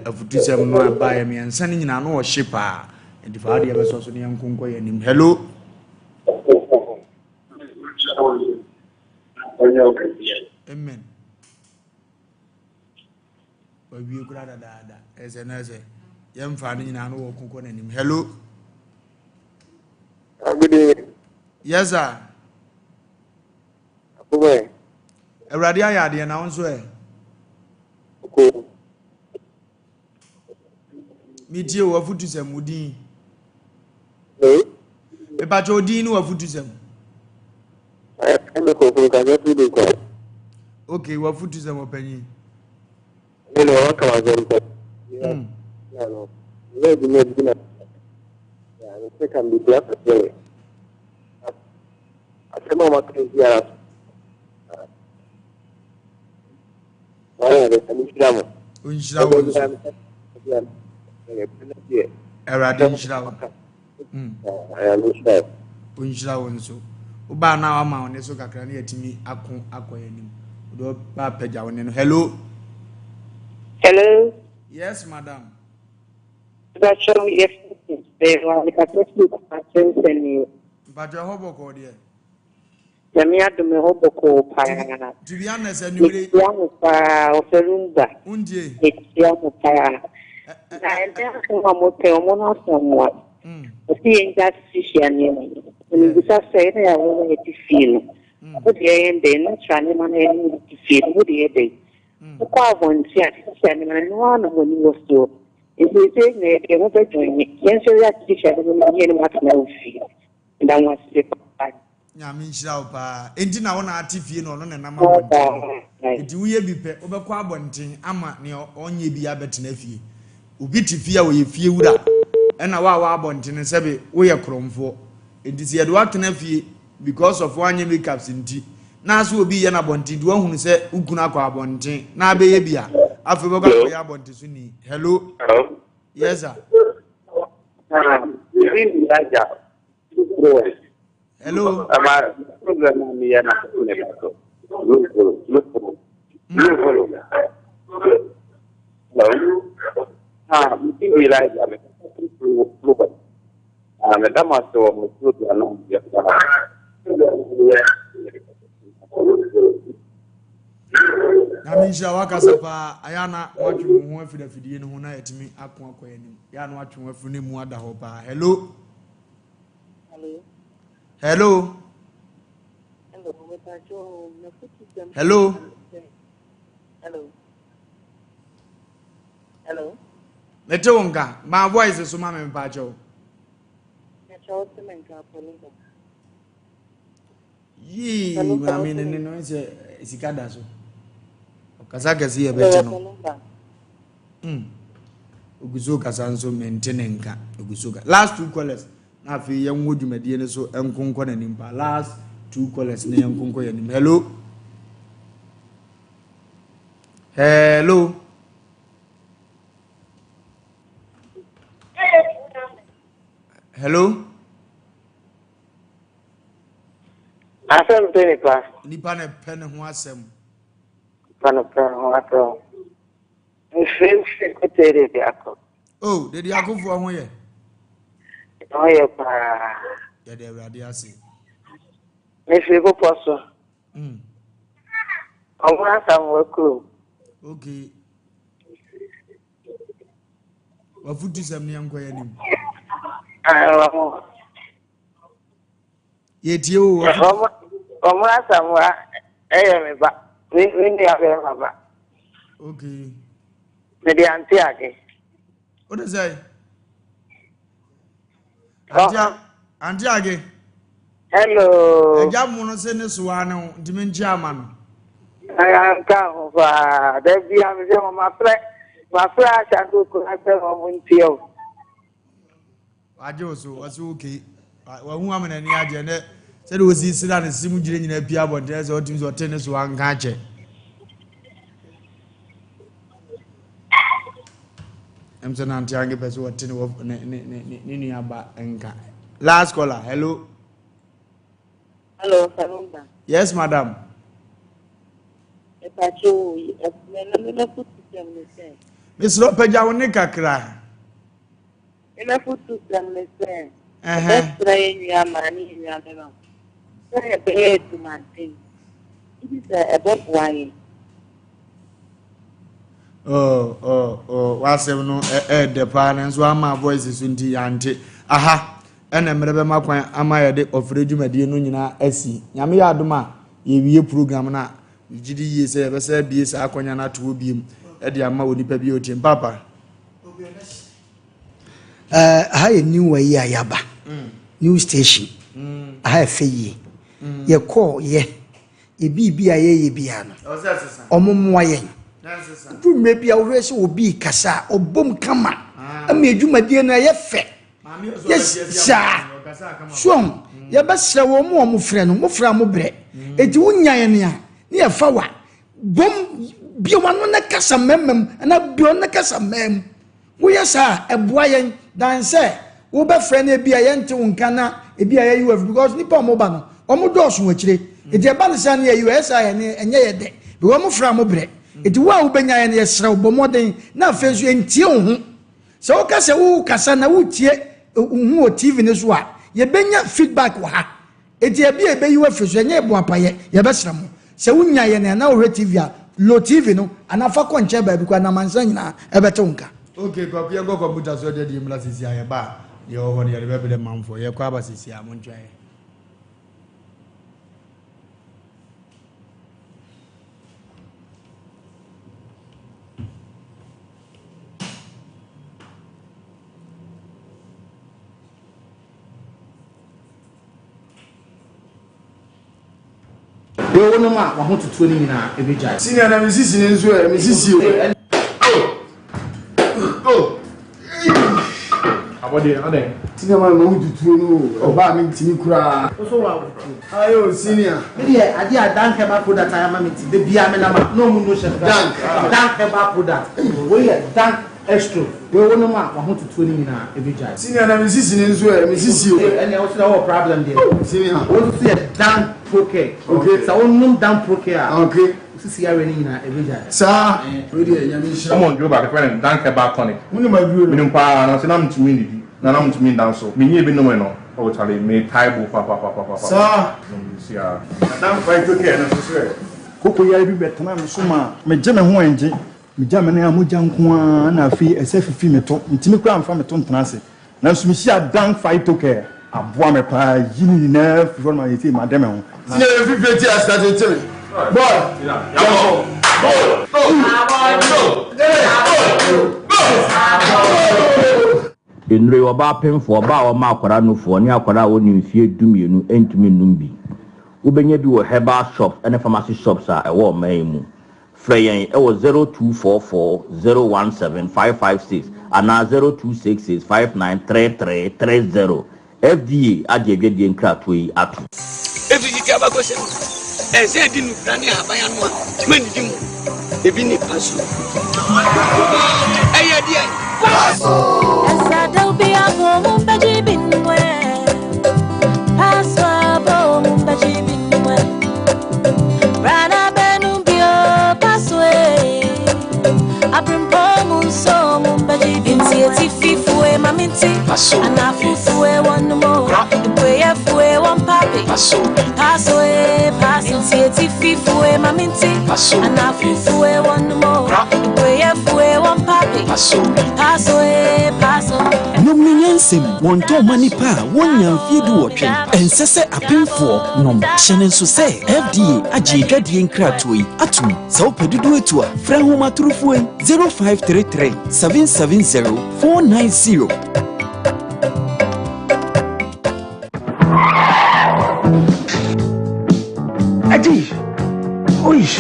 afutusɛm no a ɛbaeɛ mmiɛnsa no nyinaa no ɔhye paa. Nti fa adeɛ bɛsɔ so ne yɛnko nkɔ yɛn anim. Hello. Amen. Wawie kura dadaada. Ɛsɛ na ɛsɛ yɛmfa no nyinaa no wɔ ko kɔ n'anim. Hello. Good evening. Yes sir. Akobɛ. Awurade ayɛ adeɛ na wo nso ɛ. Oko. Metie wo afutusɛm wo din. Hello. Mepakyɛ wo din ne w'afutusɛm. Ɛne kɔkɔrɔ kasa fi de kɔ. Okay, w'afutusɛm ɔpanyin. Ne na waka w'asɛm pɛ. Ya no. Ne adwuma bi na. Ya no sɛ kan bi bla pɛ. Asɛm a waka biara. Nhyira mo. Nhyira wo nso. Awurade nhyira wo. Ɔnhyira wo nso. Wobaa na wama wo ne so kakra ne yɛatumi ako akɔ yɛn anim. Wode ɔba apagya wo ne no. Hello. Hello. Yes, madam. Mpacho yɛ fɛ mekasa firi Kumase nsɛnniɛ. Mpacho ɛhɔ bɔkɔɔ deɛ. Nyame adom ɛhɔ bɔkɔɔ paa. To be honest, anwummere. Mekyia mo paa, ɔfɛ Rumba. Wontie. Mekyia mo paa. Na ɛnɛ asɛm a mopɛ, ɔmo no asamoa. Ɔsi yɛn gya artificial nneɛma no. Na mebisa sɛ, yɛn a yɛwɔ hɔ yɛte fie no, mo deɛ yɛn dɛn? Natural nneɛma no yɛne mo te fie no, mo deɛ yɛ dɛn? Mokɔ abɔnten a, artificial nneɛma no, ɛno ara na mo ani wɔ soɔ. Nti seesei nyinaa yɛde yɛn ho bɛjoin. Yɛn nso yɛyɛ artificial nneɛma no, yɛne mo atena wɔ fie. Meda mo ase paa. Nyame nhyira wo paa. Enti na wo na ate fie na ɔno na ɛnam abɔnten no. Enti woyɛ bi pɛ, wobɛkɔ abɔnten ama nea ɔnyɛ bi abɛtena fie. Obi te fie a ɔyɛ fie wura, ɛna wo a wɔ abɔnten no sɛbe woyɛ korɔmfoɔ. Enti sɛ yɛde wo atena fie because of woanyɛ makeups nti, na ase obi yɛ no abɔnten nti woahunu sɛ wo kunu akɔ abɔnten na abɛyɛ bi a, afei wobɛkɔ akɔyɛ abɔnten so ni. Hello? Hello? Yes sir. Hello. Nyame nhyira wakasa paa ayɛ ana watwe wo ho afiri afidie no ho na yɛtumi ako akɔ anim yɛ ana watwe wo afiri no mu ada hɔ paa hello Hello. Hello. Hello. Hello. Hello. Mete wo nka. Ma voice so ma me mpakyɛw. Yii maame ne ne no sɛ sika da so. Ɔkasa kɛse yɛ bɛte no. Ogu so kasa nso mente ne nka. Ogu so ka. Last two callers. Na afei yɛnwɔ dwumadie no so nkonkɔ n'anim paa. Last two callers na yɛnkonkɔ yɛn anim. Hello. Hello. Hello. Asɛm pɛ nipa. Nipa na pɛ ne ho asɛm. Nipa na pɛ ne ho asɛm. Mfiri mfiri kotee de biako. Oh, de biakofoɔ ho yɛ. Ho yɛ paa. Yɛde Awurade ase. Mefiri bepɔ so. Ɔmo Asamoah kurom. Okay. Wafutu sɛm ne yɛnkɔ yɛn anim. Ah, Yɛtie o. Ɔmo Asamoah ɛyɛ me ba. Me me nua bɛrima ba. Okay. Mede ante age. Wode sɛ? Ante ante age. Hello. Ɛgya mo no se ne soa ne ho ntumi nkye ama no. Nka ho paa. Da bia me sɛ mafrɛ mafrɛ ahyɛ akokora sɛ ɔmo ntie o. Wagye wo so, ɔse okay. Wahu ama n'ani agye ɛnɛ sɛdeɛ ɔsi sra ne se mu gyina nyinaa pie abɔnten sɛ ɔtumi sɛ ɔte ne so anka akyɛ. Ɛm sɛ nante ange pɛ sɛ ɔte ne ne ne ne ne nua ba nka. Last caller, hello. Hello, Salomba. Yes, madam. Mesrɛ pagya wo ne kakra. Me m'afotusɛm ne sɛ, yɛbɛsrɛ yɛn nuammaa ne yɛn nuammarima sɛ yɛbɛyɛ adwumaden, gye sɛ ɛbɛboa yɛn. Oh, oh, oh, w'asɛm no ɛɛdɛ paa nanso ama voice so nti yɛante. Aha, ɛna mmerɛ bɛma kwan ama yɛde ɔfrɛ dwumadie no nyinaa asi. Nyame yɛ adom a yɛwie program no a, megye di yie sɛ yɛbɛsɛ abie saa akɔnya no ato hɔ biem de ama onipa bi a ɔtie. Mpaapa. Eh, aha yɛ new ayi a yaba mm. new station mm. aha ɛfɛ yie mm. yɛkɔɔ yɛ ebi bi a yɛyɛ biara no ɔmo mmoa yɛn du mmerɛ bi a wohwɛ sɛ obi kasa a ɔbom kama ah. ama adwumadie no ɛyɛ fɛ yɛ saa so yɛbɛsrɛ wɔn mo wɔn frɛ no mo frɛ a mo brɛ eti wonya yɛn a ne yɛfa wa Bom, bue w'ano na kasa mmarima mu, anaa bue w'ano na kasa mmaa mu. Woyɛ saa a, ɛboa yɛn dan sɛ wobɛfrɛ no ebi a yɛnte wo nka na ebi a yɛyi wo afiri because nipa a wɔba no wɔn dɔɔso wɔ akyire. Eti ɛba no saa no yɛyi wo ɛyɛ saa yɛn ɛnyɛ yɛ dɛ because wɔn frɛ a wɔn brɛ. Eti wo a wobɛnya yɛn no yɛsrɛ wo bɔ mmɔden na afei nso yɛntie wo ho. Sɛ woka sɛ wokasa na wotie wo ho wɔ TV no so a yɛbɛnya feedback wɔ ha. Enti ebia ebeyi wo afiri so, ɛnyɛ boapayɛ, yɛbɛsrɛ mo, sɛ wunya yɛn anaa wohwɛ TV a, lo TV no anaa fa kɔ nkyɛn baabi koraa na amansan nyinaa ɛbɛte wo nka. Ok Kwaku yɛnkɔ kɔmputa so ɛdeɛ deɛ mmra sisi a yɛba a deɛ ɛwɔ hɔ no yɛde bɛbrɛ manfoɔ yɛkɔ aba sisi a montwɛn yɛn. Deɛ wo nom a w'ahototoɔ no nyinaa ɛbɛgyae. Senior na me sisi ne nso ɛ me sisi o. Oh. Abɔdeɛ adɛn. Senior ma ma wotutuo no o ɔbaa me ntumi koraa. Wo so wɔ ahototuo. Ayo senior. Me deɛ adeɛ a Dank herbal product ayɛ ama me ti da biara me nam a na ɔmo no hyɛ me Dank. Dank herbal product wei yɛ Dank Estro, wei wo nom a w'ahototoɔ no nyinaa ɛbɛgyae. Senior na me sisi no nso ɛ, me sisi o. Ɛnneɛ wo so na wowɔ problem deɛ. Oh senior. Wo nso so yɛ Dan Procare. Okay. Sɛ wo nom Dan Procare a. Okay. Wo sisi yareɛ no nyinaa ɛbɛgyae. Saa. Wei deɛ Nyame nhyira wo. Wɔn aduro baako yɛfrɛ no Dan Herbal Tonic. Wonim aduro no? Menim paa nanso na mentumi nnidi na na mentumi nda nso. Menyɛɛ bi nomee no oh charlie metae bo papapapapa. Saa. Nom bi siaa. Na Dan Phytocare no nso so ɛ? Koko yare bi bɛtenaa me so maa megye me ho ɛngye. Megya me nan a mogya nko ara na afei ɛsɛ fifi me to. Mentumi koraa mfa me to ntena ase. Nanso mihyiaa Dan Phytocare. Aboa me paa ayi ne nyinaa afiri hɔ ma seesei made me ho. Senior yɛ fifire ti asika tete me boy yɛnkɔ go go go go go. Nnuro yi, ɔbaa pemfoɔ, ɔbaa a ɔma akwadaa nufoɔ, ne akwadaa a ɔnni mfeɛ dumienu ntumi nnom bi. Wobɛnya bi wɔ herbal shops ne pharmacy shops a ɛwɔ ɔman yi mu. Frɛ yɛn wɔ 0244 017 556 anaa 0266 5933 30. FDA agye adwadie nkratoɔ yi atom. Efi tete abakɔsɛm mu, ɛsɛ edi nnubra ne ahaban ano a mannidi mu. Ebi ne paso. Ɛyɛ deɛn? Paso! Nom ne. Nkransɛm, Wɔntɔn mma nnipa a wɔnnya mfeɛ duwɔtwe. Ɛnsɛ sɛ apemfoɔ nom. Hyɛ no nso sɛ FDA agye adwadie nkratoɔ yi atom. Sɛ wopɛ dodoɔ atu a, frɛ ahomatorofoɔ yi, 0533 770 490. Adi! Oish!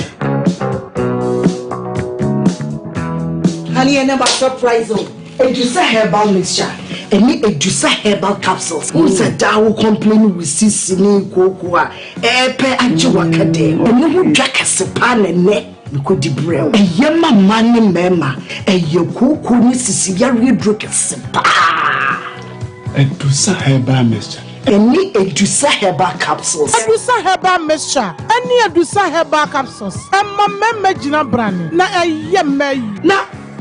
Honey, ɛnɛ ma surprise o. Edusa herbal mixture ɛne Edusa herbal capsules. Wohu sɛ daa wo complain wo sisi ne kooko a ɛɛpɛ agye waka dɛm. Ɛno ho dwa kɛse paa na ɛnɛ mekɔdi brɛ wo. Ɛyɛ ma mmaa ne mmarima. Ɛyɛ kooko ne sisi yareɛ duro kɛse paa. Edusa herbal mixture. Ɛne Edusa herbal capsules. Edusa herbal mixture ɛne Edusa herbal capsules ɛma mmarima gyina brane na ɛyɛ mmaa yi. Na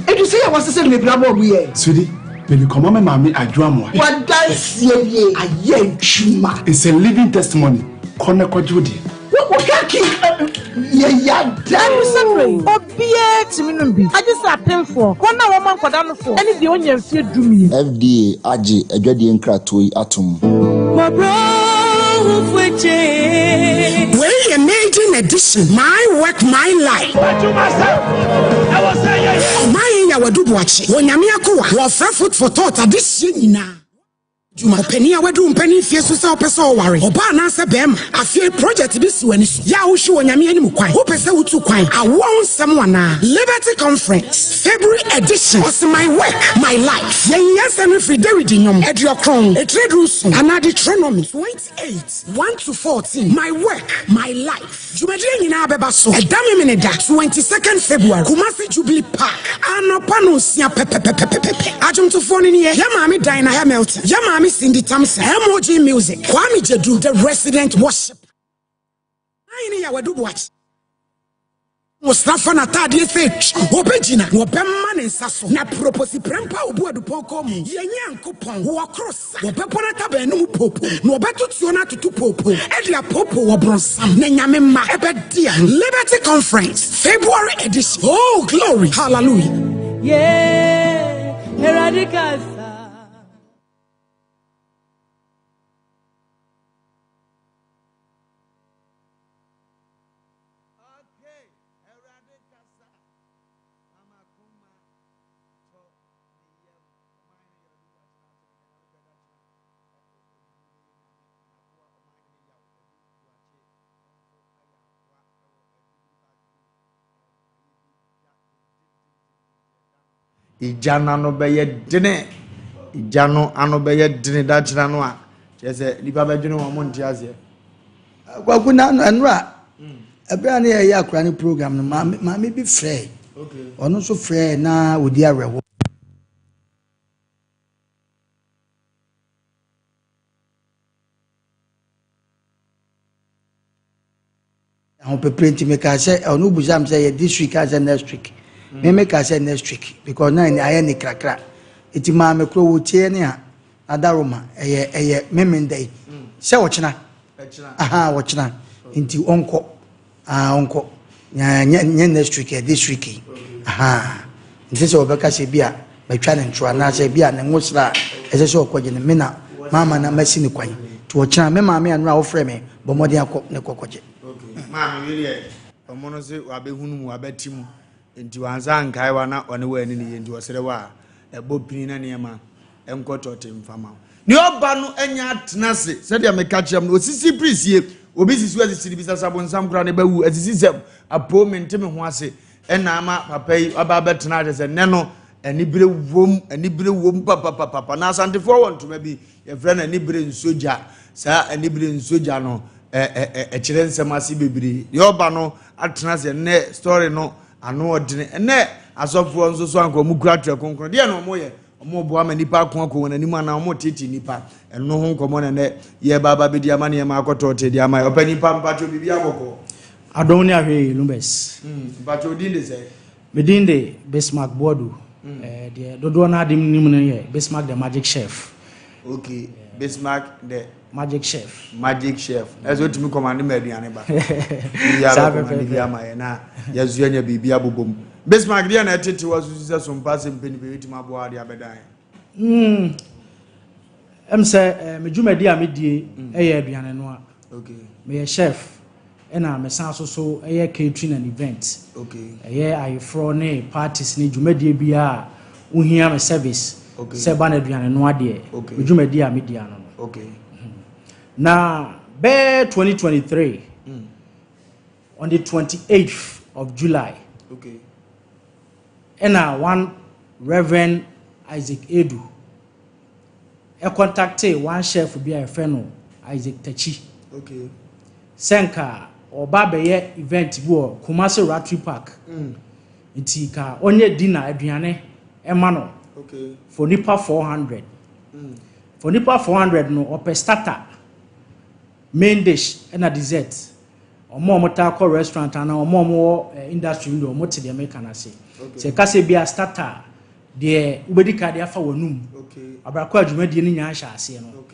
Edusa yi a wɔasesa no bebree ama ɔmo yɛ. Sweetie, mede kɔma me maame Adwo Amoah. W'adanseɛ nie, ayɛ adwuma. It's a living testimony, kɔ na kɔgye wo deɛ. Wo ka ki yɛ yada o. Sɛbrɛ yi, obiara tumi nom bi, agye sɛ apemfoɔ, wɔn a wɔma nkwadaa nofoɔ, ne deɛ ɔnnya mfeɛ dumien. FDA agye adwadie nkratoɔ yi atom. Wei yɛ maiden edition My Work My Life. Ɔman yi Yaw Adu Boakye wɔ Nyame akoa wɔfrɛ Food for Thought adehyeɛ nyinaa dwuma. Ɔpanin a wadu mpanin mfie so sɛ ɔpɛ sɛ ɔware ɔbaa anaasɛ bɛɛma. Afei project bi si w'ani so yɛ a wohwe wɔ Nyame anim kwan. Wopɛ sɛ wotu kwan, awoɔ ho nsɛm anaa? Liberty Conference February edition ɔse My Work, My Life. Yɛn nyansa no firi Dawid nnwom aduokron, etire dunson anaa Deuteronomy 28, 1 to 14. My Work, My Life. Dwumadie nyinaa bɛba so ɛda Memeneda 22nd February, Kumasi Jubilee Park, anɔpa nonsia pɛpɛpɛpɛpɛ. Adwomtofoɔ no nie, Yɛ Maame Dinah Hamilton, Yɛ Maame Cindy Thompson, MOG Music, Kwame Gyadu, The Resident Worship. Hwan ne Yaw Adu Boakye? Nwosra fa n'ataadeɛ sɛ twi, ɔbɛgyina, wɔbɛma ne nsa so, na proposi prɛmpɛ a ɔbu adupɔn kɔn mu. Yɛn Nyankopɔn, wɔ koro sa, wɔbɛbɔ n'ataban no mu popo, na wɔbɛto tuo no atoto popo, de apopo wɔ bronsam, na Nyame mma ɛbɛde a. Liberty Conference, February edition. Oh, glory, hallelujah. Yeah, Awurade kasa. Egya no ano bɛyɛ dene. Egya no ano bɛyɛ dene dakyerɛ no a kyerɛ sɛ nnipa bɛdwene wɔn nte aseɛ. Kwaku na nnora ɛberɛ a ne yɛyɛ akora no program no maame maame bi frɛɛ ɔno nso frɛɛ na ɔdi awerɛhoɔ. Ahopepere nti mekaa sɛ ɔno busa me sɛ yɛ this week asɛ next week mm. me mekaa sɛ next week because na ayɛ ne krakra nti maa me koro wɔ tie ne a adaroma ɛyɛ ɛyɛ memenda yi mm. sɛ ɔkyena aha ɔkyena nti ɔnkɔ ah ɔnkɔ nyɛ nyɛ next week ɛ this week yi aha nti sɛ ɔbɛka sɛ bi a matwa ne ntoro anaasɛ bi a ne ngo sra a ɛsɛ sɛ ɔkɔgye no me na maama na masi ne kwan nti ɔkyena me maame anora a wofrɛ me bɔ mmɔden akɔ ne kɔkɔgye. Maame wei deɛ ɔmo no se wabɛhunu mu wabɛte mu nti wansa ankae wa na ɔne wa ani ne yɛ nti ɔsrɛ wa a ɛbɔ pini na nneɛma nkɔ tɔte mfa ma wo. Nea ɔba no anya atena ase sɛdeɛ meka kyerɛ m no osisi pirisie obi sisi asisi ne bisa sabonsam koraa ne bɛwu asisi sɛm apoo mente me ho ase ɛna ama papa yi aba abɛtena ahyɛ sɛ nnɛ no anibere wom anibere wom papapapa na asantefoɔ wɔ ntoma bi Yɛfrɛ no anibere nsogya. Saa anibere nsogya no, ɛkyerɛ nsɛm ase bebree. Deɛ ɔba no atena ase ɛnɛ story no ano ɔdene. Ɛnɛ asɔfoɔ nso so anka wɔn kura twerɛ kronkron. Deɛ na wɔn yɛ? Wɔn boa ma nipa ako akɔ wɔn anim anaa wɔn tete nipa. Ɛno ho nkɔmɔ na ɛnɛ yɛba aba bɛdi ama nneɛma akɔtɔ te de ama yɛ. Ɔpɛ nipa mpatwɔ biribi abɔkɔ. Adom ne ahwɛ yi Lumbers. Mpatwɔ odin de sɛ? Me din de Bismarck Boadu. Eh, deɛ dodoɔ no ade nim no yɛ Bismarck the Magic Chef. Okay, Bismarck the Magic Chef. Magic Chef. Ɛsɛ otumi kɔmande ma aduane ba. Saa pɛpɛpɛ. Bi ama yɛ na yɛso yɛnya biribi abobɔ mu. Bismarck deɛ na ɛtete wa susu sɛ sompa sɛ mpɛ nipa bɛtumi aboa ade abɛdan. Ɛm sɛ eh, me dwumadi a medie ɛyɛ aduane noa. Meyɛ chef ɛna mesan so so ɛyɛ catering and event. Ɛyɛ ayeforɔ ne parties ne dwumadie biara a wohia me service sɛ ɛba no aduane noa deɛ, me dwumadi a medi ano no. Na bɛyɛ 2023 on the 28th of July ɛna one Reverend Isaac Edu ɛcontactee one chef bi a yɛfrɛ no Isaac Tachi sɛ nka ɔba abɛyɛ event bi wɔ Kumasi Ratri Park. Nti ka ɔnyɛ dinner aduane ɛma no for nipa 400. For nipa 400 no, ɔpɛ starter, main dish ɛna dessert. Ɔmo a ɔmo taa kɔ restaurant anaa ɔmo a ɔmo wɔ industry mu deɛ, ɔmo te deɛ meka no ase. Sɛ kasa bi a, starter deɛ, wobɛdi ka de afa w'anum abrakɔ a dwumadie no nyinaa hyɛ aseɛ no,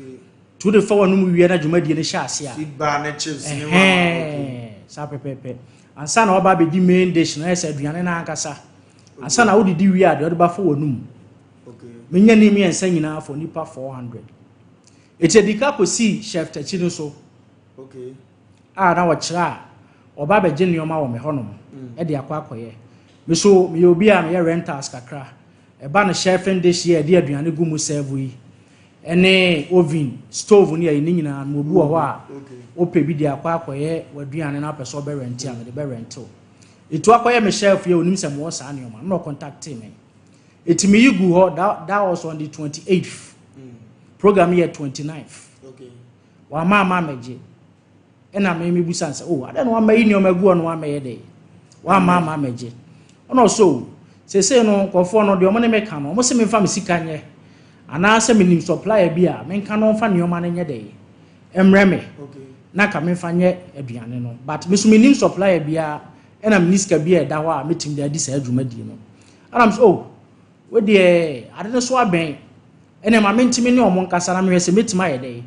nti wode fa w'anum wie na dwumadie no hyɛ aseɛ a, Sweet bar ne chips ne ɛhɛn, wa, okay. Saa pɛpɛɛpɛ. Ansa na waba abɛdi main dish no, ɛyɛ sɛ aduane no ankasa. Ansa na wodidi wie a, deɛ wode bɛfa w'anum. Menya ne mmiɛnsa nyinaa for nipa 400. Eti edi ka kɔsii chef Takyi no so a na wɔkyerɛ a ɔba abɛgye nneɛma wɔ me hɔnom ɛde akɔ akɔyɛ. Me so meyɛ obi a meyɛ rentals kakra. Ɛba no chefing dish yɛ ɛde aduane gu mu serve yi ɛne oven, stove ne ɛyi ne nyinaa no, obi wɔ hɔ a wopɛ bi de akɔ akɔyɛ w'aduane na apɛ sɛ ɔbɛ rent a, mede bɛ rent o. Etu akɔyɛ me chef yɛ onim sɛ mewɔ saa nneɛma na ɔcontacte me. Eti meyi gu hɔ. That was on the 28th. Program yɛ 29th. Wama ama amɛgye ɛna me mi busa sɛ, oh, adan na wama yi nneɛma gu hɔ no, wama yɛ dɛ wama ama amɛgye? Ɔna ɔsɛ o, sese no nkɔfoɔ no deɛ ɔmo ne me ka no, ɔmo sɛ memfa me sika nyɛ anaasɛ menim supplier bi a menka no ɔmfa nneɛma no nyɛ dɛ ɛmrɛ me na ka memfa nyɛ aduane no. But me so menim supplier biara ɛna meni sika bi a ɛda hɔ a metumi de adi saa dwumadie no. Ɛna m sɛ, oh, wo deɛ ade no so abɛn ɛna ma mentumi ne ɔmo nkasa na mehwɛ sɛ mɛtumi ayɛ dɛ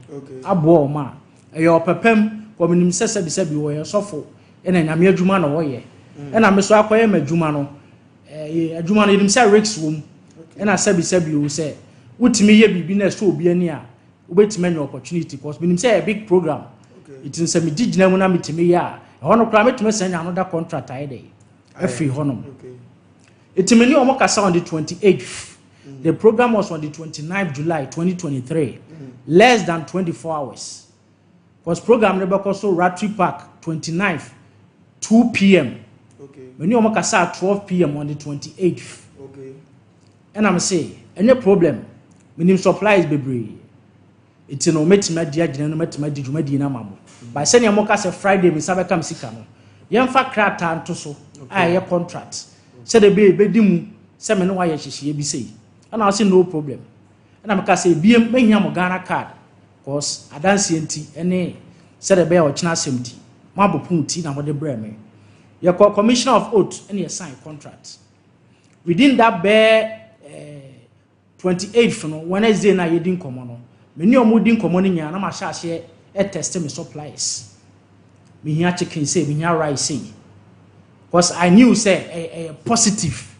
aboa ɔmo a ɛyɛ ɔpɛpɛm kɔ. Menim sɛ sɛbisɛbi wɔyɛ sɔfo ɛna Nyame adwuma na wɔyɛ, ɛna me so akɔyɛ m'adwuma no. Ɛyɛ adwuma no, yɛnim sɛ risk wɔ mu, ɛna sɛbisɛbi o, sɛ wotumi yɛ biribi na ɛsɔ obi ani a, wobɛtumi anya opportunity, cause menim sɛ ɛyɛ big program. Nti sɛ megye gyina mu na metumi yɛ a, ɛhɔ no koraa mɛtumi sɛ nya another contract ayɛ dɛ afiri hɔnom. Nti me ne ɔmo kasa on the 28th. The program was on the 29th July 2023, less than 24 hours, cause program no bɛkɔ so Ratri Park 29th 2 p.m. Me ne ɔmo kasa at 12 p.m. on the 28th. Ɛna me se ɛnyɛ problem, menim supplies bebree nti no mɛtumi adi agyina no, mɛtumi adi dwumadie no ama mo. But sɛnea moka sɛ Friday me nsa bɛka me sika no, yɛmfa krataa nto so a ɛyɛ contract sɛdeɛ ɛbɛyɛ ɛbɛdi mu sɛ me ne wayɛ nhyehyɛeɛ bi sei. Ɛna ɔse no problem. Ɛna meka sɛ ebiem mɛhia mo Ghana card, cause adanseɛ nti ɛne sɛdeɛ ɛbɛyɛ ɔkyena asɛm nti moabɔ pon ti na mode brɛ me. Yɛkɔ commissioner of oath ɛne yɛ sign contract within that bɛɛ 28th no, Wednesday na yɛdi nkɔmmɔ no. Me ne ɔmo di nkɔmmɔ no nyinaa na mahyɛ aseɛ ɛtest me suppliers. Mehia chicken sei, mehia rice sei, because I knew sɛ ɛyɛ positive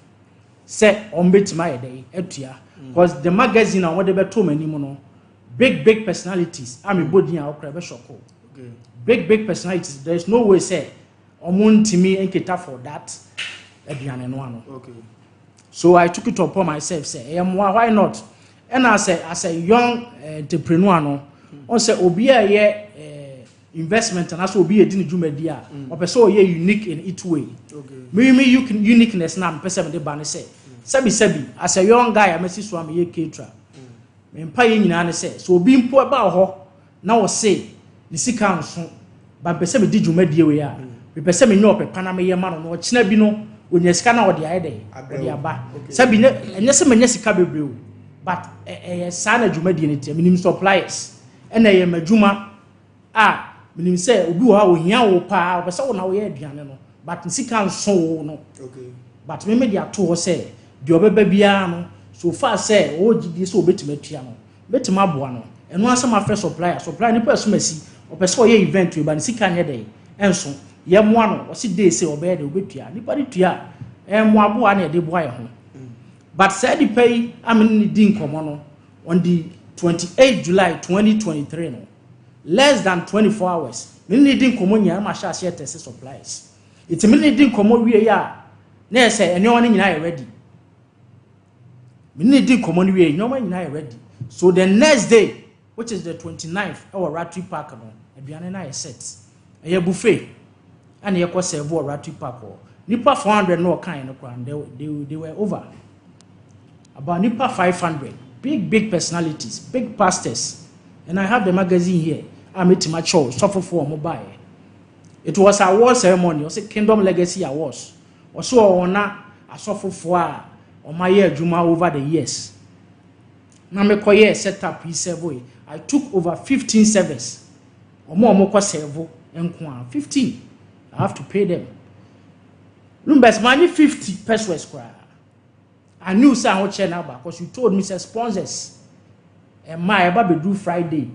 sɛ ɔmo bɛtumi ayɛ dɛ atua, because the magazine a wɔde bɛto m'anim no, big big personalities a mebɔ din a ɔkora ɛbɛhyɔko, big big personalities. There is no way sɛ ɔmo ntumi nketa for that aduane no ano. So I took it upon myself sɛ ɛyɛ mmoa, why not? Ɛna sɛ as a young entrepreneur no, ɔn sɛ obi a ɛyɛ investment anaasɛ obi yɛ di ne dwumadi a, ɔpɛ sɛ ɔyɛ unique in its way. Me uniqueness na mepɛ sɛ mede ba ne sɛ, sɛbi sɛbi, as a young guy a mɛsi so a meyɛ caterer, me mpa yɛ nyinaa ne sɛ sɛ obi mpo ɛba wɔ hɔ na ɔse ne sika nso ba, mpɛ sɛ medi dwumadie wei a, mepɛ sɛ menyɛ ɔpɛpa na meyɛ ma no na ɔkyena bi no onya sika na ɔde ayɛ dɛ ɔde aba. Sɛbi ɛnyɛ sɛ manya sika bebree o, but ɛyɛ saa na dwumadie no teɛ. Menim suppliers ɛna ɛyɛ m'adwuma a menim sɛ obi wɔ hɔ a ohia wo paa, ɔpɛ sɛ wo na woyɛ aduane no, but ne sika nso wo no. But me de ato hɔ sɛ deɛ ɔbɛba biara no, so far sɛ ɔwɔ gyidie sɛ ɔbɛtumi atua no, bɛtumi aboa no. Ɛno asɛm afrɛ supplier, supplier nipa ɛsom asi ɔpɛ sɛ ɔyɛ event wei ba, ne sika nyɛ dɛ ɛnso, yɛmmoa no. Ɔsi day sɛ ɔbɛyɛ dɛ ɔbɛtua, nipa de tua a, ɛmmoa aboa na yɛde boa yɛn ho. But saa nipa yi a me ne ne di nkɔmmɔ no on the 28 July 2023 no, less than 24 hours, me ne di nkɔmmɔ nyinaa ma hyɛ aseɛ test supplies. Nti me ne di nkɔmmɔ wie yi a, na yɛ sɛ nneɛma no nyinaa yɛ ready. Me ne di nkɔmmɔ no wie, nneɛma nyinaa yɛ ready. So the next day, which is the 29th, ɛwɔ Rattray Park no, aduane no ayɛ set. Ɛyɛ buffet ɛna yɛkɔ serve wɔ Rattray Park hɔ. Nipa 400 no ɔkan no koraa, they were over about nipa 500. Big big personalities, big pastors, and I have the magazine here a metuma kyɛw sɔfofoɔ ɔmo baeɛ. It was award ceremony. Ɔsɛ Kingdom Legacy Awards. Ɔsɛ ɔwɔ na asɔfofoɔ a ɔmo ayɛ adwuma over the years na mekɔyɛ set up yi, serve yi. I took over 15 servers. Ɔmo a ɔmo kɔ serve nko a, 15. I have to pay them. Numbers maa nye 50 pesos koraa. I knew sɛ ahokyɛ na aba because you told me sɛ sponsors ɛmaa ɛba bɛduru Friday.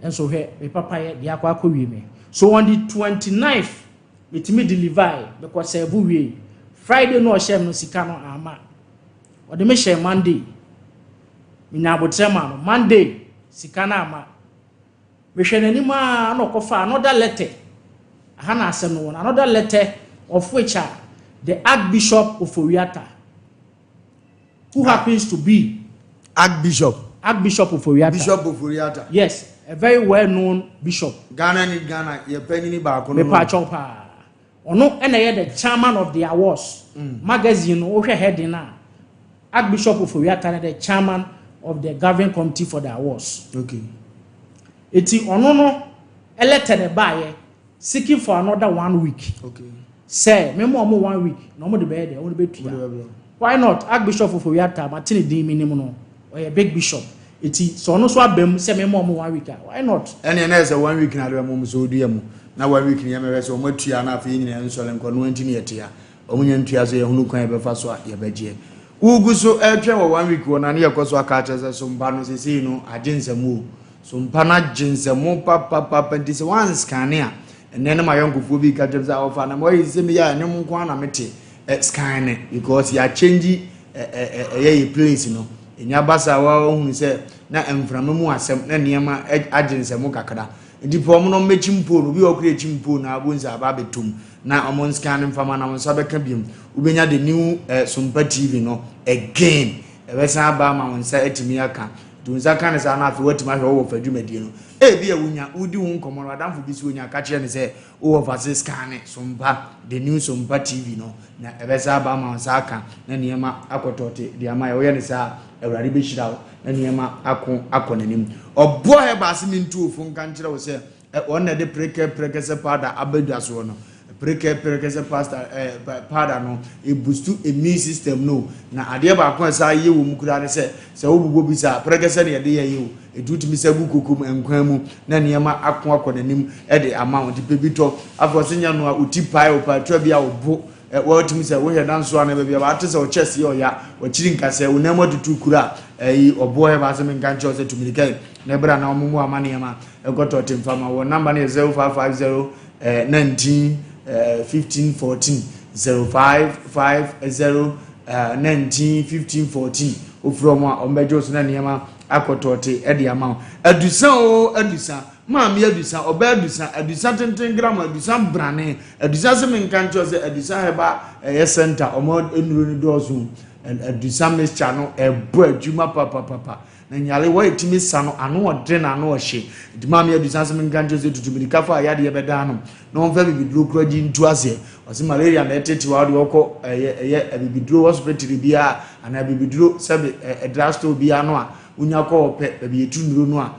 Nso hwɛ, me papa yɛ deɛ akɔ wie me. So on the 29th, metumi deliver because serve wie Friday no, ɔhyɛ no sika no ama ɔde me hyɛ Monday. Menya abotire ma no Monday, sika no ama. Mehwɛ n'anim a, na ɔkɔfa another letter. Aha na asɛm no wɔ no. Another letter of which a the Archbishop Oforiata, who happens to be Archbishop. Archbishop Oforiata. Bishop Oforiata. Yes, a very well known bishop. Ghana ni Ghana yɛ panyini baako no. Mepa akyɛw paa, ɔno ɛna yɛ the chairman of the awards. Magazine no, wohwɛ heading a, Archbishop Oforiata ne the chairman of the governing committee for the awards. Eti ɔno no ɛletter ne baayɛ seeking for another one week. Sɛ mɛmu ɔmo one week na ɔmo de bɛyɛ deɛ ɔmo de bɛtua. Why not? Archbishop Oforiata, mate ne din mi nim no, ɔyɛ big bishop. Eti sɛ ɔno nso aba mu sɛ mɛmu ɔmo one week a, why not? Ɛne ɛnɛ sɛ one week na ade bɛ mo so odua mu na one week ni yɛmɛhwɛ sɛ ɔmo atua na afei nyinaa nsɔre nkɔ no nti ne yɛte a ɔmo nya ntua so, yɛhunu kwan yɛbɛfa so a yɛbɛgyeɛ. Wogu so ɛtwɛn wɔ one week wɔ na ne yɛkɔ so aka akyerɛ sɛ sompa no sesei no agye nsɛm o. Sompa no agye nsɛm papapapa. Nti sɛ wanscan a, ɛnɛ no ma yɔnkofoɔ bi ka kyerɛ sɛ ɔfa na ma ɔyɛ sɛ meyɛ a ɛnwom nko ara na mete. Scan ne because yɛakyɛngyi ɛyɛ yɛ place no ɛnya basa. Wahunu sɛ na mframa mu asɛm na nneɛma agye nsɛm kakra. Nti pɛ ɔmo no mmɛkyi mpo no, obi a ɔkura akyi mpo na abo nsa aba abɛtom na ɔmo nscan ne mfama na ɔmo nsa bɛka biom. Wobɛnya the new Sompa TV no again, ɛbɛsan aba ama wɔn nsa atumi aka. Nti wɔn nsa ka ne saa na afei wɔatumi ahwɛ wɔwɔ fa dwumadie no. Ebi a wonya wodi ho nkɔmɔ no, adamfo bi so wonya ka kyerɛ ne sɛ wowɔ fa se scan Sompa, the new Sompa TV no, na ɛbɛsan aba ama wɔn nsa aka na nneɛma akɔtɔte deɛ ama yɛ. Wɔyɛ ne saa, Awurade bɛhyira wo na nneɛma ako akɔ n'anim. Ɔboa hɛ baase mi ntu ofo nka nkyerɛ wo sɛ wɔn na de preke prekɛsɛ powder abɛdwa soɔ no. Preke prekɛsɛ pasta powder no eboost immune system no. Na adeɛ baako a ɛsa yɛ wɔ mu koraa ne sɛ wobobɔ bi sa prekɛsɛ ne yɛde yɛ yɛ o. Etu tumi sɛ gu koko mu, nkwan mu, na nneɛma ako akɔ n'anim ɛde ama wɔn. Ti pɛ bi tɔ. Afɔ sɛ nya no a oti pae o pae bi a ɔbo wɔtumi sɛ wohwɛ danso a na baabi a wɔate sɛ ɔkyɛ se ɔya wɔkyiri nkasɛ wo nan mu atutu kura a ɛyi. Ɔboɔ hɛ baase mi nka nkyɛw sɛ tumirika yi na ɛbɛrɛ na wɔn mu ama nneɛma ɛkɔtɔ te nfama. Wɔn number no yɛ 0550 19 15 14, 0550 19 15 14. Ofiri wɔn a wɔn bɛgye so na nneɛma akɔtɔ te ɛde ama wɔn. Adusa o adusa, maame adusa, ɔbaa adusa, adusa tenten gram, adusa brane, adusa sɛ mi nka nkyɛw sɛ Adusa Hɛba ɛyɛ center. Ɔmo nnuro no dɔɔso. Adusa mixture no ɛbɔ adwuma papapapa na nyale wɔ etimi sa no ano ɔden na ano ɔhye. Nti maame adusa sɛ mi nka nkyɛw sɛ tutu mirika fa ayadeɛ bɛda ano na wɔn fɛ bibiduro kura gyi ntu aseɛ. Ɔsɛ malaria na ɛtete wa ɔde ɔkɔ ɛyɛ abibiduro hospital biara anaa abibiduro sɛbi ɛ drug store biara no a wonya kɔ ɔpɛ baabi etu nnuro no a.